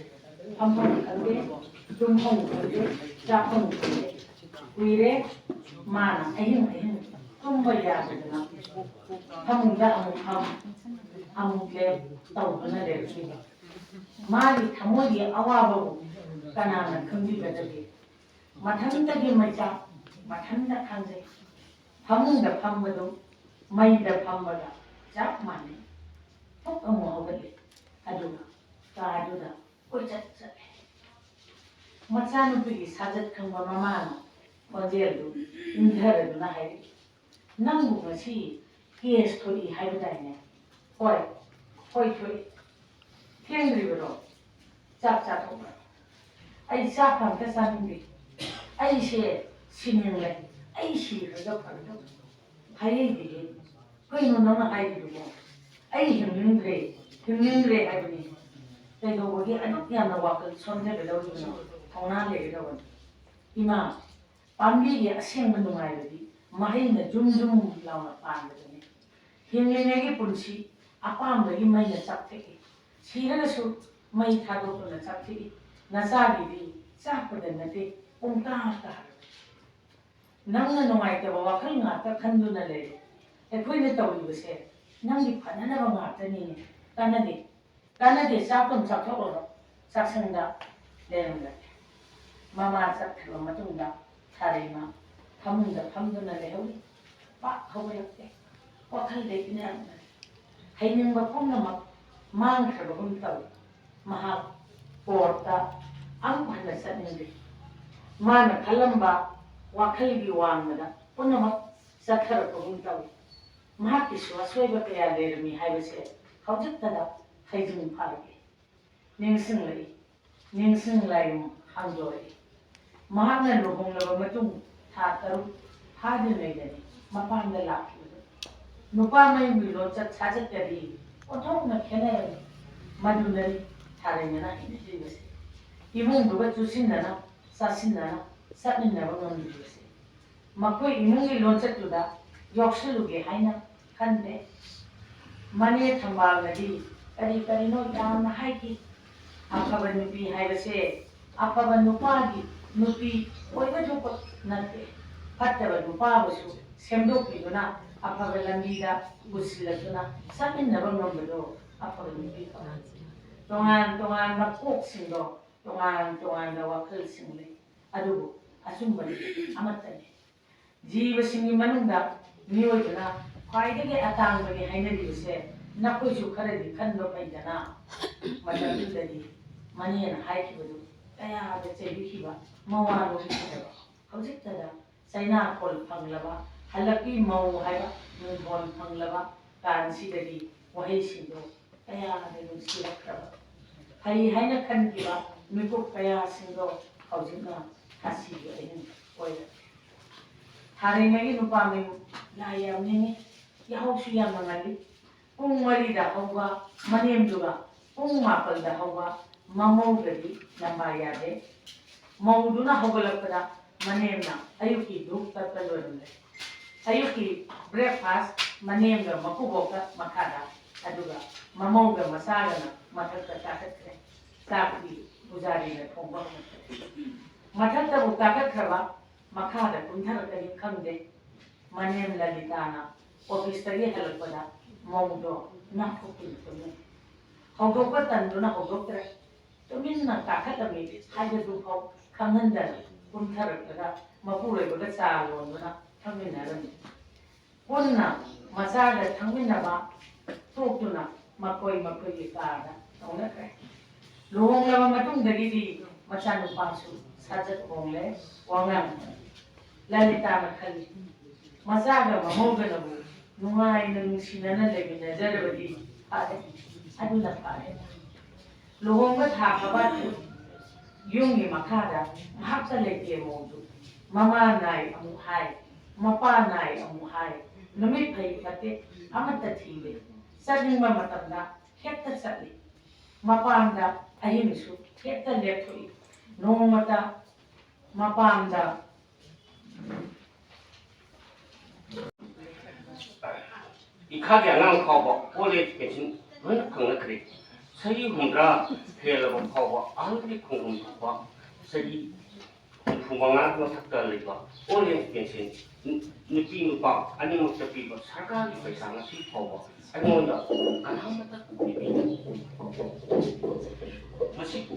ꯐꯝꯐꯝ ꯈꯪꯗꯦ, ꯇꯨꯝꯐꯝ ꯈꯪꯗꯦ, ꯆꯥꯐꯝ ꯈꯪꯗꯦ꯫ ꯀꯨꯏꯔꯦ ꯃꯥꯅ ꯑꯍꯤꯡ ꯑꯍꯤꯡ ꯇꯨꯝꯕ ꯌꯥꯗꯗꯅ ꯐꯃꯨꯡꯗ ꯑꯃꯨꯛ ꯐꯝ, ꯑꯃꯨꯛ ꯂꯦꯞ ꯇꯧꯗꯨꯅ ꯂꯩꯔꯛꯈꯤꯕ꯫ ꯃꯥꯒꯤ ꯊꯃꯣꯏꯒꯤ ꯑꯋꯥꯕꯕꯨ ꯀꯅꯥꯅ ꯈꯪꯕꯤꯒꯗꯒꯦ? ꯃꯊꯟꯇꯒꯤ ꯃꯩꯆꯥꯛ ꯃꯊꯟꯇ ꯈꯪꯖꯩ꯫ ꯐꯃꯨꯡꯗ ꯐꯝꯕꯗꯨ ꯃꯩꯗ ꯐꯝꯕꯒ ꯆꯞ ꯃꯥꯟꯅꯩ꯫ ꯐꯨꯛ ꯑꯃꯨꯛ ꯍꯧꯒꯠꯂꯦ, ꯑꯗꯨꯒ ꯀꯥꯗꯨꯗ ꯀꯣꯏꯆꯠ ꯆꯠꯂꯦ꯫ ꯃꯆꯥꯅꯨꯄꯤꯒꯤ ꯁꯥꯖꯠ ꯈꯪꯕ ꯃꯃꯥꯅ ꯈꯣꯟꯖꯦꯜꯗꯨ ꯏꯪꯊꯔꯗꯨꯅ ꯍꯥꯏꯔꯛꯏ, "ꯅꯪꯕꯨ ꯉꯁꯤ ꯀꯦꯁ ꯊꯣꯛꯏ ꯍꯥꯏꯕꯗꯥꯏꯅꯦ?" "ꯍꯣꯏ, ꯍꯣꯏ ꯊꯣꯛꯏ꯫ ꯊꯦꯡꯗ꯭ꯔꯤꯕꯔꯣ? ꯆꯥꯛ ꯆꯥꯊꯣꯛꯈ꯭ꯔꯣ꯫ ꯑꯩ ꯆꯥꯛ ꯑꯝꯇ ꯆꯥꯅꯤꯡꯗꯦ꯫ ꯑꯩꯁꯦ ꯁꯤꯅꯤꯡꯂꯦ꯫ ꯑꯩ ꯁꯤꯈ꯭ꯔꯒ ꯐꯒꯗꯕ꯫ ꯍꯥꯏꯔꯩꯗꯦꯍꯦ꯫ ꯀꯩꯅꯣ ꯅꯪꯅ ꯍꯥꯏꯔꯤꯗꯨꯕꯣ? ꯑꯩ ꯍꯤꯡꯅꯤꯡꯗ꯭ꯔꯦ, ꯍꯤꯡꯅꯤꯡꯗ꯭ꯔꯦ ꯍꯥꯏꯕꯅꯤ꯫ ꯀꯩꯗꯧꯕꯒꯤ ꯑꯗꯨꯛ ꯌꯥꯝꯅ ꯋꯥꯈꯜ ꯁꯣꯟꯊꯒꯗꯧꯔꯤꯕꯅꯣ? ꯊꯧꯅꯥ ꯂꯩꯒꯗꯕꯅꯤ꯫ ꯏꯃꯥ, ꯄꯥꯝꯕꯤꯒꯤ ꯑꯁꯦꯡꯕ ꯅꯨꯡꯉꯥꯏꯕꯗꯤ ꯃꯍꯩꯅ ꯖꯨꯝ ꯖꯨꯝ ꯂꯥꯎꯅ ꯄꯥꯟꯕꯗꯨꯅꯤ꯫ ꯍꯤꯡꯂꯤꯉꯩꯒꯤ ꯄꯨꯟꯁꯤ ꯑꯄꯥꯝꯕꯒꯤ ꯃꯩꯅ ꯆꯥꯛꯊꯦꯛꯏ꯫ ꯁꯤꯔꯒꯁꯨ ꯃꯩ ꯊꯥꯗꯣꯛꯇꯨꯅ ꯆꯥꯛꯊꯦꯛꯏ꯫ ꯅꯆꯥꯒꯤꯗꯤ ꯆꯥꯛꯄꯗ ꯅꯠꯇꯦ, ꯄꯨꯡꯀꯥ ꯀꯥꯔꯕꯅꯤ꯫ ꯅꯪꯅ ꯅꯨꯡꯉꯥꯏꯇꯕ ꯋꯥꯈꯜ ꯉꯥꯛꯇ ꯈꯟꯗꯨꯅ ꯂꯩꯔꯦ꯫ ꯑꯩꯈꯣꯏꯅ ꯇꯧꯔꯤꯕꯁꯦ ꯅꯪꯒꯤ ꯐꯅꯅꯕ ꯉꯥꯛꯇꯅꯤꯅꯦ꯫ ꯀꯥꯟꯅꯗꯦ, ꯀꯥꯟꯅꯗꯦ, ꯆꯥꯛꯇꯣ ꯑꯗꯨꯝ ꯆꯥꯊꯣꯛꯂꯨꯔꯣ, ꯆꯥꯛꯁꯪꯗ ꯂꯩꯔꯝꯂꯒꯦ꯫ ꯃꯃꯥ ꯆꯠꯈ꯭ꯔꯕ ꯃꯇꯨꯡꯗ ꯊꯥꯔꯩꯃ ꯐꯃꯨꯡꯗ ꯐꯝꯗꯨꯅ ꯂꯩꯍꯧꯔꯤ꯫ ꯄꯥꯛ ꯍꯧꯒꯠꯂꯛꯇꯦ꯫ ꯋꯥꯈꯜꯗ ꯏꯅꯥꯛꯅ ꯍꯩꯅꯤꯡꯕ ꯄꯨꯝꯅꯃꯛ ꯃꯥꯡꯈ꯭ꯔꯕꯒꯨꯝ ꯇꯧꯏ꯫ ꯃꯍꯥꯛ ꯀꯣꯔꯠꯇ ꯑꯃꯨꯛ ꯍꯟꯅ ꯆꯠꯅꯤꯡꯗꯦ꯫ ꯃꯥꯅ ꯈꯜꯂꯝꯕ ꯋꯥꯈꯜꯒꯤ ꯋꯥꯡꯃꯗ ꯄꯨꯝꯅꯃꯛ ꯆꯠꯊꯔꯛꯄꯒꯨꯝ ꯇꯧꯏ꯫ ꯃꯍꯥꯛꯀꯤꯁꯨ ꯑꯁꯣꯏꯕ ꯀꯌꯥ ꯂꯩꯔꯝꯃꯤ ꯍꯥꯏꯕꯁꯦ ꯍꯧꯖꯤꯛꯇꯗ ꯍꯩꯖꯤꯡ ꯐꯥꯔꯛꯏ꯫ ꯅꯤꯡꯁꯤꯡꯂꯛꯏ꯫ ꯅꯤꯡꯁꯤꯡ ꯂꯥꯏꯌꯨꯝ ꯍꯥꯡꯗꯣꯔꯛꯏ꯫ ꯃꯍꯥꯛꯅ ꯂꯨꯍꯣꯡꯂꯕ ꯃꯇꯨꯡ ꯊꯥ ꯇꯔꯨꯛ ꯐꯥꯗ꯭ꯔꯤꯉꯩꯗꯅꯤ ꯃꯄꯥꯝꯗ ꯂꯥꯛꯈꯤꯕꯗꯨ꯫ ꯅꯨꯄꯥ ꯃꯌꯨꯝꯒꯤ ꯂꯣꯟꯆꯠ ꯁꯥꯖꯠꯀꯗꯤ ꯑꯣꯟꯊꯣꯛꯅ ꯈꯦꯠꯅꯔꯝꯃꯤ꯫ ꯃꯗꯨꯅꯅꯤ ꯊꯥꯔꯩꯃꯅ ꯍꯩꯅꯗ꯭ꯔꯤꯕꯁꯦ꯫ ꯏꯃꯨꯡꯗꯨꯒ ꯆꯨꯁꯤꯟꯅꯅ ꯆꯥꯁꯤꯟꯅꯅ ꯆꯠꯃꯤꯟꯅꯕ ꯉꯝꯗ꯭ꯔꯤꯕꯁꯦ꯫ ꯃꯈꯣꯏ ꯏꯃꯨꯡꯒꯤ ꯂꯣꯟꯆꯠꯇꯨꯗ ꯌꯥꯎꯁꯤꯜꯂꯨꯒꯦ ꯍꯥꯏꯅ ꯈꯟꯗꯦ꯫ ꯃꯅꯦ ꯊꯝꯕꯥꯜꯅꯗꯤ ꯀꯔꯤ ꯀꯔꯤꯅꯣ ꯌꯥꯝꯅ ꯍꯥꯏꯈꯤ꯫ ꯑꯐꯕ ꯅꯨꯄꯤ ꯍꯥꯏꯕꯁꯦ ꯑꯐꯕ ꯅꯨꯄꯥꯒꯤ ꯅꯨꯄꯤ ꯑꯣꯏꯕꯗꯨ ꯈꯛ ꯅꯠꯇꯦ, ꯐꯠꯇꯕ ꯅꯨꯄꯥꯕꯨꯁꯨ ꯁꯦꯝꯗꯣꯛꯄꯤꯗꯨꯅ ꯑꯐꯕ ꯂꯝꯕꯤꯗ ꯄꯨꯁꯤꯜꯂꯛꯇꯨꯅ ꯆꯠꯃꯤꯟꯅꯕ ꯉꯝꯕꯗꯣ ꯑꯐꯕ ꯅꯨꯄꯤ ꯀꯧꯏ꯫ ꯇꯣꯉꯥꯟ ꯇꯣꯉꯥꯟꯕ ꯀꯣꯛꯁꯤꯡꯗꯣ, ꯇꯣꯉꯥꯟ ꯇꯣꯉꯥꯟꯕ ꯋꯥꯈꯜꯁꯤꯡ ꯂꯩ, ꯑꯗꯨꯕꯨ ꯑꯆꯨꯝꯕꯗꯤ ꯑꯃꯠꯇꯅꯤ꯫ ꯖꯤꯕꯁꯤꯡꯒꯤ ꯃꯅꯨꯡꯗ ꯃꯤꯑꯣꯏꯕꯅ ꯈ꯭ꯋꯥꯏꯗꯒꯤ ꯑꯇꯥꯡꯕꯅꯤ ꯍꯥꯏꯅꯔꯤꯕꯁꯦ ꯅꯈꯣꯏꯁꯨ ꯈꯔꯗꯤ ꯈꯟꯕ ꯐꯩꯗꯅ꯫ ꯃꯇꯝꯗꯨꯗꯗꯤ ꯃꯅꯦꯅ ꯍꯥꯏꯈꯤꯕꯗꯨ ꯀꯌꯥꯗ ꯆꯩꯕꯤꯈꯤꯕ, ꯃꯋꯥ ꯂꯧꯕꯤꯈꯤꯗꯕ꯫ ꯍꯧꯖꯤꯛꯇꯗ ꯆꯩꯅꯥꯈꯣꯜ ꯐꯪꯂꯕ, ꯍꯜꯂꯛꯄꯤ ꯃꯧ ꯍꯥꯏꯕ ꯃꯤꯡꯊꯣꯜ ꯐꯪꯂꯕ ꯀꯥꯟꯁꯤꯗꯗꯤ ꯋꯥꯍꯩꯁꯤꯡꯗꯣ ꯀꯌꯥꯗ ꯅꯨꯡꯁꯤꯔꯛꯈ꯭ꯔꯕ꯫ ꯐꯩ ꯍꯥꯏꯅ ꯈꯟꯈꯤꯕ ꯃꯤꯀꯨꯞ ꯀꯌꯥꯁꯤꯡꯗꯣ ꯍꯧꯖꯤꯛꯅ ꯊꯥꯁꯤꯒꯤ ꯑꯍꯤꯡ ꯑꯣꯏꯔꯦ꯫ ꯊꯥꯔꯩꯃꯒꯤ ꯅꯨꯄꯥ ꯃꯌꯨꯝ ꯂꯥꯏ ꯌꯥꯝ ꯅꯤꯡꯉꯤ, ꯌꯥꯍꯧꯁꯨ ꯌꯥꯝꯅ ꯉꯜꯂꯤ꯫ ꯄꯨꯡ ꯃꯔꯤꯗ ꯍꯧꯕ ꯃꯅꯦꯝꯗꯨꯒ ꯄꯨꯡ ꯃꯥꯄꯜꯗ ꯍꯧꯕ ꯃꯃꯧꯒꯗꯤ ꯂꯝꯕꯥ ꯌꯥꯗꯦ꯫ ꯃꯧꯗꯨꯅ ꯍꯧꯒꯠꯂꯛꯄꯗ ꯃꯅꯦꯝꯅ ꯑꯌꯨꯛꯀꯤ ꯙꯨꯞ ꯀꯠꯄ ꯂꯣꯏꯔꯝꯂꯦ꯫ ꯑꯌꯨꯛꯀꯤ breakfast ꯃꯅꯦꯝꯒ ꯃꯀꯨꯕꯣꯛꯀ ꯃꯈꯥꯗ, ꯑꯗꯨꯒ ꯃꯃꯧꯒ ꯃꯆꯥꯒꯅ ꯃꯊꯛꯇ ꯀꯥꯈꯠꯈ꯭ꯔꯦ꯫ ꯆꯥꯛꯇꯤ ꯄꯨꯖꯥꯔꯤꯅ ꯊꯣꯡꯕ ꯍꯧꯔꯛꯈ꯭ꯔꯦ꯫ ꯃꯊꯛꯇꯕꯨ ꯀꯥꯈꯠꯈ꯭ꯔꯕ ꯃꯈꯥꯗ ꯀꯨꯝꯊꯔꯛꯀꯅꯤ ꯈꯪꯗꯦ꯫ ꯃꯅꯦꯝ ꯂꯂꯤꯇꯥꯅ ꯑꯣꯐꯤꯁꯇꯒꯤ ꯍꯜꯂꯛꯄꯗ ꯃꯧꯗꯣ ꯅꯥꯈꯣꯛꯇꯨꯅ ꯇꯨꯝꯂꯝꯃꯤ꯫ ꯍꯧꯗꯣꯛꯄ ꯇꯟꯗꯨꯅ ꯍꯧꯗꯣꯛꯇ꯭ꯔꯦ꯫ ꯇꯨꯃꯤꯟꯅ ꯀꯥꯈꯠꯂꯝꯃꯤ ꯍꯥꯏꯕꯗꯨꯐꯥꯎ ꯈꯪꯍꯟꯗꯅ ꯀꯨꯝꯊꯔꯛꯂꯒ ꯃꯄꯨꯔꯣꯏꯕꯒ ꯆꯥ ꯂꯣꯟꯗꯨꯅ ꯊꯛꯃꯤꯟꯅꯔꯝꯃꯤ꯫ ꯄꯨꯟꯅ ꯃꯆꯥꯒ ꯊꯛꯃꯤꯟꯅꯕ ꯇꯣꯛꯇꯨꯅ ꯃꯈꯣꯏ ꯃꯈꯣꯏꯒꯤ ꯀꯥꯗ ꯇꯧꯅꯈ꯭ꯔꯦ꯫ ꯂꯨꯍꯣꯡꯂꯕ ꯃꯇꯨꯡꯗꯒꯤꯗꯤ ꯃꯆꯥꯅꯨꯄꯥꯁꯨ ꯁꯥꯖꯠ ꯍꯣꯡꯂꯦ, ꯋꯥꯉꯥꯡ ꯍꯣꯡꯂꯦ꯫ ꯂꯂꯤꯇꯥꯅ ꯈꯜꯂꯤ, ꯃꯆꯥꯒ ꯃꯃꯧꯒꯅꯕꯨ ꯅꯨꯡꯉꯥꯏꯅ ꯅꯨꯡꯁꯤꯅꯅ ꯂꯩꯃꯤꯟꯅꯖꯔꯕꯗꯤ ꯐꯔꯦ, ꯑꯗꯨꯅ ꯐꯔꯦ꯫ ꯂꯨꯍꯣꯡꯕ ꯊꯥ ꯐꯥꯕ ꯌꯨꯝꯒꯤ ꯃꯈꯥꯗ ꯉꯥꯏꯍꯥꯛꯇ ꯂꯩꯇꯦ ꯃꯧꯗꯨ꯫ ꯃꯃꯥ ꯅꯥꯏ ꯑꯃꯨꯛ ꯍꯥꯏ, ꯃꯄꯥ ꯅꯥꯏ ꯑꯃꯨꯛ ꯍꯥꯏ, ꯅꯨꯃꯤꯠ ꯐꯩ ꯐꯠꯇꯦ ꯑꯃꯠꯇ ꯊꯤꯗꯦ꯫ ꯆꯠꯅꯤꯡꯕ ꯃꯇꯝꯗ ꯍꯦꯛꯇ ꯆꯠꯂꯤ꯫ ꯃꯄꯥꯝꯗ ꯑꯍꯤꯡꯁꯨ ꯍꯦꯛꯇ ꯂꯦꯞꯊꯣꯛꯏ꯫ ꯅꯣꯡꯃꯇ ꯃꯄꯥꯝꯗ ꯏꯈꯥꯒꯤ ꯑꯉꯥꯡ ꯐꯥꯎꯕ ꯑꯣꯜ ꯑꯦꯖ ꯄꯦꯟꯁꯤꯟ ꯂꯣꯏꯅ ꯐꯪꯅꯈ꯭ꯔꯦ꯫ ꯆꯍꯤ ꯍꯨꯝꯗ꯭ꯔꯥ ꯍꯦꯜꯂꯕ ꯐꯥꯎꯕ ꯑꯍꯜꯒꯤ ꯈꯣꯡꯐꯝ ꯊꯣꯛꯄ ꯆꯍꯤ ꯍꯨꯝꯐꯨ ꯃꯉꯥꯒꯤ ꯃꯊꯛꯇ ꯂꯩꯕ ꯑꯣꯜ ꯑꯦꯖ ꯄꯦꯟꯁꯤꯟ ꯅꯨꯄꯤ ꯅꯨꯄꯥ ꯑꯅꯤꯃꯛꯇ ꯄꯤꯕ ꯁꯔꯀꯥꯔꯒꯤ ꯄꯩꯁꯥ ꯉꯁꯤ ꯐꯥꯎꯕ ꯑꯩꯉꯣꯟꯗ ꯀꯅꯥꯃꯠꯇ ꯄꯤꯕꯤꯗꯦ꯫ ꯃꯁꯤꯕꯨ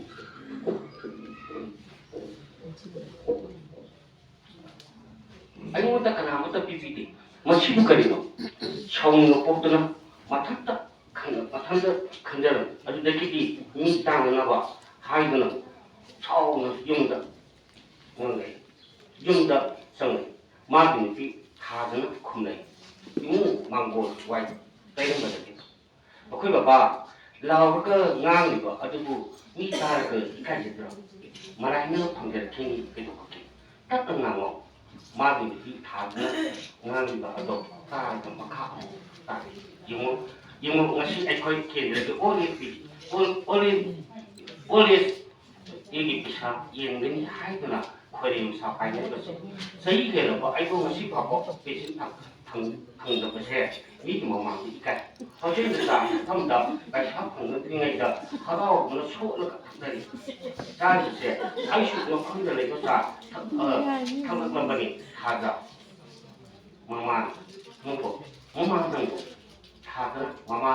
ꯑꯩꯉꯣꯟꯗ ꯀꯅꯥꯃꯠꯇ ꯄꯤꯕꯤꯗꯦ꯫ ꯃꯁꯤꯕꯨ ꯀꯔꯤꯅꯣ? ꯁꯥꯎꯅꯤꯡꯕ ꯄꯣꯛꯇꯨꯅ ꯃꯊꯟꯇ ꯈꯟ-, ꯃꯊꯟꯇ ꯈꯟꯖꯔꯝꯃꯤ꯫ ꯑꯗꯨꯗꯒꯤꯗꯤ ꯃꯤ ꯇꯥꯅꯅꯕ ꯍꯥꯏꯗꯨꯅ ꯁꯥꯎꯅ ꯌꯨꯝꯗ ꯉꯥꯡꯂꯛꯏ꯫ ꯌꯨꯝꯗ ꯆꯪꯂꯛꯏ꯫ ꯃꯥꯒꯤ ꯅꯨꯄꯤ ꯊꯥꯗꯨꯅ ꯈꯨꯝꯂꯛꯏ꯫ ꯏꯃꯨꯡ ꯃꯥꯡꯒꯣꯜ ꯋꯥꯏ ꯇꯩꯔꯝꯕꯗꯒꯤ ꯃꯈꯣꯏ ꯕꯕꯥ ꯂꯥꯎꯔꯒ ꯉꯥꯡꯂꯤꯕ ꯑꯗꯨꯕꯨ ꯃꯤ ꯇꯥꯔꯒ ꯏꯀꯥꯏꯖꯗ꯭ꯔꯣ? ꯃꯔꯥꯏꯅ ꯐꯪꯖꯔꯛꯈꯤꯅꯤ ꯀꯩꯗꯧꯕꯒꯤ? ꯇꯞꯅ ꯉꯥꯡꯉꯣ꯫ ꯃꯥꯒꯤ ꯅꯨꯄꯤ ꯊꯥꯗꯨꯅ ꯉꯥꯡꯂꯤꯕ ꯑꯗꯣ ꯇꯥꯔꯒ ꯃꯈꯥ ꯑꯃꯨꯛ ꯇꯥꯔꯤ꯫ ꯌꯦꯡꯉꯣ, ꯌꯦꯡꯉꯣ, ꯉꯁꯤ ꯑꯩꯈꯣꯏ ꯀꯦꯟꯗ꯭ꯔꯒꯤ old age P, old, old age, old age ꯄꯤꯒꯤ ꯄꯩꯁꯥ ꯌꯦꯟꯒꯅꯤ ꯍꯥꯏꯗꯨꯅ ꯈꯣꯏꯔꯦꯝ ꯁꯥ ꯄꯥꯏꯅꯔꯤꯕꯁꯦ ꯆꯍꯤ ꯍꯦꯜꯂꯕ ꯑꯩꯕꯨ ꯉꯁꯤ ꯐꯥꯎꯕ ꯄꯦꯟꯁꯤꯟ ꯐꯪ-, ꯐꯪ-, ꯐꯪꯗꯕꯁꯦ ꯃꯤꯒꯤ ꯃꯃꯥꯡꯗ ꯏꯀꯥꯏ꯫ ꯍꯣꯇꯦꯜꯗ ꯆꯥ ꯃꯐꯝꯗ ꯄꯩꯁꯥ ꯐꯪꯅꯗ꯭ꯔꯤꯉꯩꯗ ꯍꯔꯥꯎꯗꯨꯅ ꯁꯣꯠꯂꯒ ꯊꯛꯅꯔꯤ꯫ ꯆꯥꯔꯤꯕꯁꯦ ꯑꯩꯁꯨ ꯃꯐꯝꯗ ꯂꯩꯕ ꯆꯥ ꯊꯛ-, ꯑ, ꯊꯛꯂꯛꯂꯝꯕꯅꯤ꯫ ꯊꯥꯗ ꯃꯃꯥ ꯅꯪꯕꯨ ꯃꯃꯥ ꯅꯪꯕꯨ ꯊꯥꯗꯅ, ꯃꯃꯥ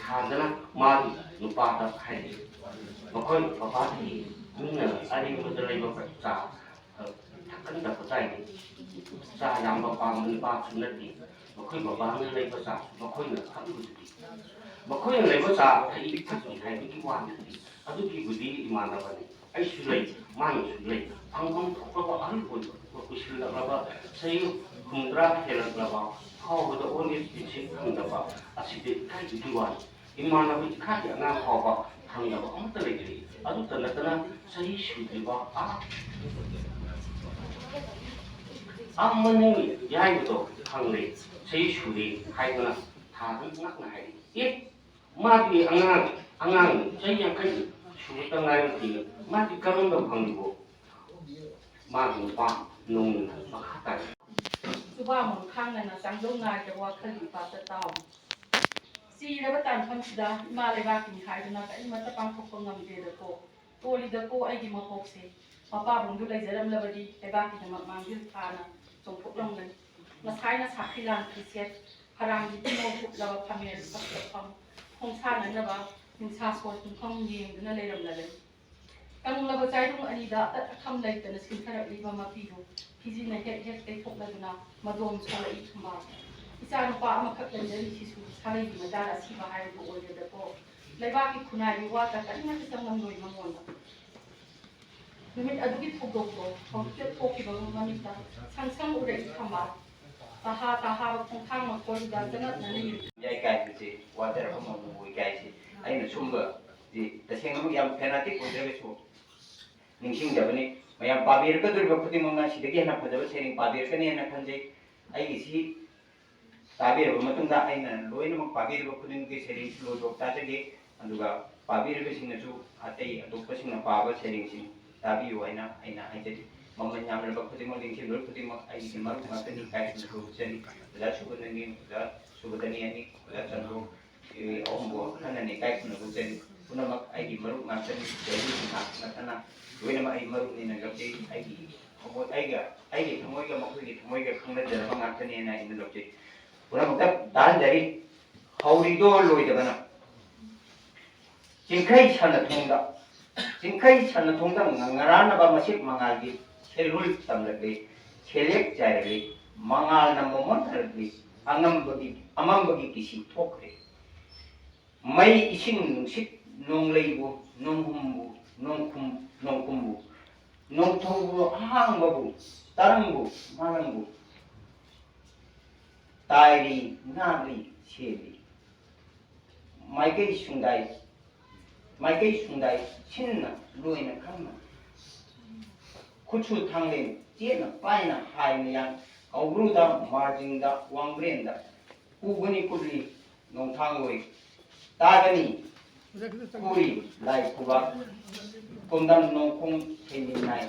ꯊꯥꯗꯅ ꯃꯥꯒꯤ ꯅꯨꯄꯥꯗ ꯍꯥꯏꯔꯛꯏ, "ꯃꯈꯣꯏ ꯄꯄꯥꯗꯒꯤ ꯃꯤꯅ ꯑꯔꯦꯝꯕꯗ ꯂꯩꯕ ꯆꯥ, ꯑ, ꯊꯛꯀꯟꯗꯕ ꯇꯥꯏꯅꯦ꯫ ꯆꯥ ꯌꯥꯝꯕ ꯄꯥꯝꯕ ꯅꯨꯄꯥꯁꯨ ꯅꯠꯇꯦ꯫ ꯃꯈꯣꯏ ꯕꯕꯥꯅ ꯂꯩꯕ ꯆꯥ ꯃꯈꯣꯏꯅ ꯊꯛꯂꯤꯕꯗꯨꯗꯤ꯫ ꯃꯈꯣꯏꯅ ꯂꯩꯕ ꯆꯥ ꯑꯩ ꯊꯛꯏ ꯍꯥꯏꯕꯒꯤ ꯋꯥ ꯅꯠꯇꯦ꯫ ꯑꯗꯨꯒꯤꯕꯨꯗꯤ ꯏꯃꯥꯟꯅꯕꯅꯤ꯫ ꯑꯩꯁꯨ ꯂꯩ, ꯃꯥꯅꯁꯨ ꯂꯩ꯫ ꯐꯪꯐꯝ ꯊꯣꯛꯂꯕ ꯑꯍꯜ ꯑꯣꯏꯕ ꯀꯨꯏꯁꯤꯜꯂꯛꯂꯕ ꯆꯍꯤ ꯍꯨꯝꯗ꯭ꯔꯥ ꯍꯦꯜꯂꯛꯂꯕ ꯐꯥꯎꯕꯗ old age pension ꯐꯪꯗꯕ ꯑꯁꯤꯗꯤ ꯏꯀꯥꯏꯕꯒꯤ ꯋꯥꯅꯤ꯫ ꯏꯃꯥꯟꯅꯕ ꯏꯈꯥꯒꯤ ꯑꯉꯥꯡ ꯐꯥꯎꯕ ꯐꯪꯗꯕ ꯑꯃꯠꯇ ꯂꯩꯇ꯭ꯔꯤ꯫ ꯑꯗꯨꯇ ꯅꯠꯇꯅ ꯆꯍꯤ ꯁꯨꯗ꯭ꯔꯤꯕ ꯑꯥ ꯑꯃꯅꯤ ꯌꯥꯏꯕꯗꯣ ꯐꯪꯂꯦ, ꯆꯍꯤ ꯁꯨꯔꯦ ꯍꯥꯏꯗꯨꯅ ꯊꯥꯗ ꯉꯛꯅ ꯍꯥꯏꯔꯤ꯫ ꯑꯦ, ꯃꯥꯗꯤ ꯑꯉꯥꯡ, ꯑꯉꯥꯡ ꯆꯍꯤ ꯌꯥꯡꯈꯩ ꯁꯨꯕꯇ ꯉꯥꯏꯔꯤ, ꯃꯥꯗꯤ ꯀꯔꯝꯅ ꯐꯪꯂꯤꯕꯣ?" ꯃꯥꯒꯤ ꯅꯨꯄꯥ ꯅꯣꯡꯅ ꯃꯈꯥ ꯇꯥꯔꯛꯏ꯫ ꯆꯨꯕꯥꯃꯨꯟ ꯈꯥꯡꯅꯅ ꯆꯥꯡꯗꯧ ꯅꯥꯏꯗꯕ ꯋꯥꯈꯜꯒꯤ ꯏꯄꯥꯛꯇ ꯇꯥꯎ꯫ ꯆꯤꯔꯕ ꯇꯥꯟꯐꯝꯁꯤꯗ ꯏꯃꯥ ꯂꯩꯕꯥꯛꯀꯤꯅꯤ ꯍꯥꯏꯗꯨꯅ ꯀꯔꯤꯃꯠꯇ ꯄꯥꯡꯊꯣꯛꯄ ꯉꯝꯗꯦꯗꯀꯣ꯫ ꯇꯣꯜꯂꯤꯗꯀꯣ ꯑꯩꯒꯤ ꯃꯄꯣꯛꯁꯦ꯫ ꯃꯄꯥꯕꯨꯡꯗꯨ ꯂꯩꯖꯔꯝꯂꯕꯗꯤ ꯂꯩꯕꯥꯛꯀꯤꯗꯃꯛ ꯃꯥꯡꯖꯤꯜ ꯊꯥꯅ ꯆꯣꯡꯊꯣꯛꯂꯝꯒꯅꯤ꯫ ꯉꯁꯥꯏꯅ ꯁꯥꯈꯤ ꯂꯥꯡꯈꯤ ꯁꯦꯠ, ꯐꯔꯥꯡꯒꯤ ꯇꯤꯡꯉꯧ ꯍꯨꯠꯂꯕ ꯐꯝꯃꯦꯟ ꯐꯛꯇ ꯐꯝ, ꯈꯣꯡꯁꯥꯅꯅꯕ ꯅꯨꯡꯁꯥ ꯁꯣꯔ ꯄꯨꯡꯐꯝ ꯌꯦꯡꯗꯨꯅ ꯂꯩꯔꯝꯂꯒꯅꯤ꯫ ꯀꯪꯂꯕ ꯆꯥꯏꯔꯨꯡ ꯑꯅꯤꯗ ꯑꯇꯠ ꯑꯈꯝ ꯂꯩꯇꯅ ꯁꯤꯟꯊꯔꯛꯂꯤꯕ ꯃꯄꯤꯗꯨ ꯐꯤꯖꯤꯅ ꯍꯦꯛ ꯍꯦꯛ ꯇꯩꯊꯣꯛꯂꯗꯨꯅ ꯃꯗꯣꯝ ꯁꯣꯛꯂꯛꯏ ꯊꯝꯕꯥꯜ꯫ ꯏꯆꯥ ꯅꯨꯄꯥ ꯑꯃꯈꯛ ꯂꯩꯖꯔꯤꯁꯤꯁꯨ ꯁꯥꯒꯩꯒꯤ ꯃꯆꯥ ꯑꯁꯤꯕ ꯍꯥꯏꯕꯗꯨ ꯑꯣꯏꯔꯦꯗꯀꯣ꯫ ꯂꯩꯕꯥꯛꯀꯤ ꯈꯨꯟꯅꯥꯏꯒꯤ ꯋꯥꯇ ꯀꯔꯤꯃꯠꯇ ꯆꯪꯂꯝꯂꯣꯏ ꯃꯉꯣꯟꯗ꯫ ꯅꯨꯃꯤꯠ ꯑꯗꯨꯒꯤ ꯊꯧꯗꯣꯛꯇꯣ ꯍꯧꯖꯤꯛꯇ ꯊꯣꯛꯈꯤꯕ ꯃꯃꯤꯠꯇ ꯁꯪ ꯁꯪ ꯎꯔꯛꯏ ꯊꯝꯕꯥꯜ꯫ ꯇꯍꯥ ꯇꯍꯥꯕ ꯈꯣꯡꯊꯥꯡ ꯃꯈꯣꯜꯗꯨꯗ ꯆꯅꯠꯅꯅ ꯌꯦꯡ ꯌꯥꯏ ꯀꯥꯏꯕꯁꯦ, ꯋꯥꯖꯔꯕ ꯃꯃꯣꯏ ꯀꯥꯏꯁꯦ꯫ ꯑꯩꯅ ꯁꯨꯝꯕꯗꯤ ꯇꯁꯦꯡꯅꯃꯛ ꯌꯥꯝ fanatic ꯑꯣꯏꯗ꯭ꯔꯒꯁꯨ ꯅꯤꯡꯁꯤꯡꯖꯕꯅꯤ꯫ ꯃꯌꯥꯝ ꯄꯥꯕꯤꯔꯛꯀꯗꯧꯔꯤꯕ ꯈꯨꯗꯤꯡꯃꯛꯅ ꯁꯤꯗꯒꯤ ꯍꯦꯟꯅ ꯐꯖꯕ ꯁꯩꯔꯦꯡ ꯄꯥꯕꯤꯔꯛꯀꯅꯤ ꯍꯥꯏꯅ ꯈꯟꯖꯩ꯫ ꯑꯩꯒꯤꯁꯤ ꯇꯥꯕꯤꯔꯕ ꯃꯇꯨꯡꯗ ꯑꯩꯅ ꯂꯣꯏꯅꯃꯛ ꯄꯥꯕꯤꯔꯤꯕ ꯈꯨꯗꯤꯡꯃꯛꯀꯤ ꯁꯩꯔꯦꯡꯁꯤ ꯂꯣꯏꯕ ꯇꯥꯖꯒꯦ꯫ ꯑꯗꯨꯒ ꯄꯥꯕꯤꯔꯤꯕꯁꯤꯡꯅꯁꯨ ꯑꯇꯩ ꯑꯇꯣꯞꯄꯁꯤꯡꯅ ꯄꯥꯕ ꯁꯩꯔꯦꯡꯁꯤꯡ ꯇꯥꯕꯤꯌꯨ ꯍꯥꯏꯅ ꯑꯩꯅ ꯍꯥꯏꯖꯔꯤ꯫ ꯃꯃꯜ ꯌꯥꯝꯂꯕ ꯈꯨꯗꯤꯡꯃꯛ, ꯂꯦꯡꯁꯤꯟꯂꯣꯏ ꯈꯨꯗꯤꯡꯃꯛ ꯑꯩꯒꯤ ꯃꯔꯨꯞ ꯉꯥꯛꯇꯅꯤ ꯍꯥꯏꯗꯨꯅ ꯂꯧꯖꯔꯤ꯫ ꯑꯣꯖꯥ ꯁꯨꯕꯅꯅꯤ, ꯑꯣꯖꯥ ꯁꯨꯕꯗꯅꯤ ꯑꯅꯤ, ꯑꯣꯖꯥ ꯆꯟꯗ꯭ꯔꯣ, ꯑꯩ ꯑꯍꯨꯝꯕꯨ ꯍꯟꯅ ꯏꯀꯥꯏ ꯈꯨꯝꯅꯕ ꯎꯠꯆꯔꯤ꯫ ꯄꯨꯝꯅꯃꯛ ꯑꯩꯒꯤ ꯃꯔꯨꯞ ꯉꯥꯛꯇꯅꯤ꯫ ꯆꯍꯤ ꯉꯥꯛ ꯅꯠꯇꯅ ꯂꯣꯏꯅꯃꯛ ꯑꯩ ꯃꯔꯨꯞꯅꯦꯅ ꯂꯧꯖꯩ꯫ ꯑꯩꯒꯤ ꯊꯃꯣꯏ-, ꯑꯩꯒ, ꯑꯩꯒꯤ ꯊꯃꯣꯏꯒ ꯃꯈꯣꯏꯒꯤ ꯊꯃꯣꯏꯒ ꯈꯪꯅꯖꯔꯕ ꯉꯥꯛꯇꯅꯦꯅ ꯑꯩꯅ ꯂꯧꯖꯩ꯫ ꯄꯨꯝꯅꯃꯛꯇ ꯇꯥꯍꯟꯖꯔꯤ꯫ ꯍꯧꯔꯤꯗꯣ ꯂꯣꯏꯗꯕꯅ ꯆꯤꯡꯈꯩ ꯁꯅꯊꯣꯡꯗ, ꯆꯤꯡꯈꯩ ꯁꯅꯊꯣꯡꯗ ꯉ-, ꯉꯔꯥꯟꯅꯕ ꯃꯁꯦꯛ ꯃꯉꯥꯜꯒꯤ ꯁꯦꯜꯍꯨꯜ ꯇꯝꯂꯛꯂꯤ, ꯁꯦꯜꯌꯦꯛ ꯆꯥꯏꯔꯛꯂꯤ, ꯃꯉꯥꯜꯅ ꯃꯃꯣꯟ ꯊꯥꯔꯛꯂꯤ, ꯑꯉꯝꯕꯒꯤ, ꯑꯃꯝꯕꯒꯤ ꯀꯤꯁꯤ ꯊꯣꯛꯈ꯭ꯔꯦ꯫ ꯃꯩ ꯏꯁꯤꯡ ꯅꯨꯡꯁꯤꯠ ꯅꯣꯡꯂꯩꯕꯨ ꯅꯣꯡꯍꯨꯝꯕꯨ ꯅꯣꯡꯈꯨꯝ ꯅꯣꯡꯈꯨꯝꯕꯨ ꯅꯣꯡꯊꯧꯕꯨ ꯑꯍꯥꯡꯕꯕꯨ ꯇꯔꯪꯕꯨ ꯃꯥꯂꯪꯕꯨ ꯇꯥꯏꯔꯤ ꯉꯥꯛꯂꯤ ꯁꯦꯜꯂꯤ꯫ ꯃꯥꯏꯀꯩ ꯁꯨꯡꯗꯥꯏ, ꯃꯥꯏꯀꯩ ꯁꯨꯡꯗꯥꯏ ꯁꯤꯟꯅ ꯂꯣꯏꯅ ꯈꯪꯅ ꯈꯨꯠꯁꯨ ꯊꯥꯡꯂꯦꯟ ꯆꯦꯠꯅ ꯄꯥꯏꯅ ꯍꯥꯏꯅ ꯌꯥꯡ ꯀꯧꯕ꯭ꯔꯨꯗ ꯃꯥꯔꯖꯤꯡꯗ ꯋꯥꯡꯕ꯭ꯔꯦꯟꯗ ꯄꯨꯒꯅꯤ ꯀꯨꯞꯂꯤ ꯅꯣꯡꯊꯥꯡ ꯑꯣꯏ ꯇꯥꯒꯅꯤ ꯀꯨꯔꯤ ꯂꯥꯏ ꯈꯨꯕꯥꯛ ꯀꯨꯝꯗꯝ ꯅꯣꯡꯈꯣꯡ ꯊꯦꯡꯃꯤꯟꯅꯥꯏ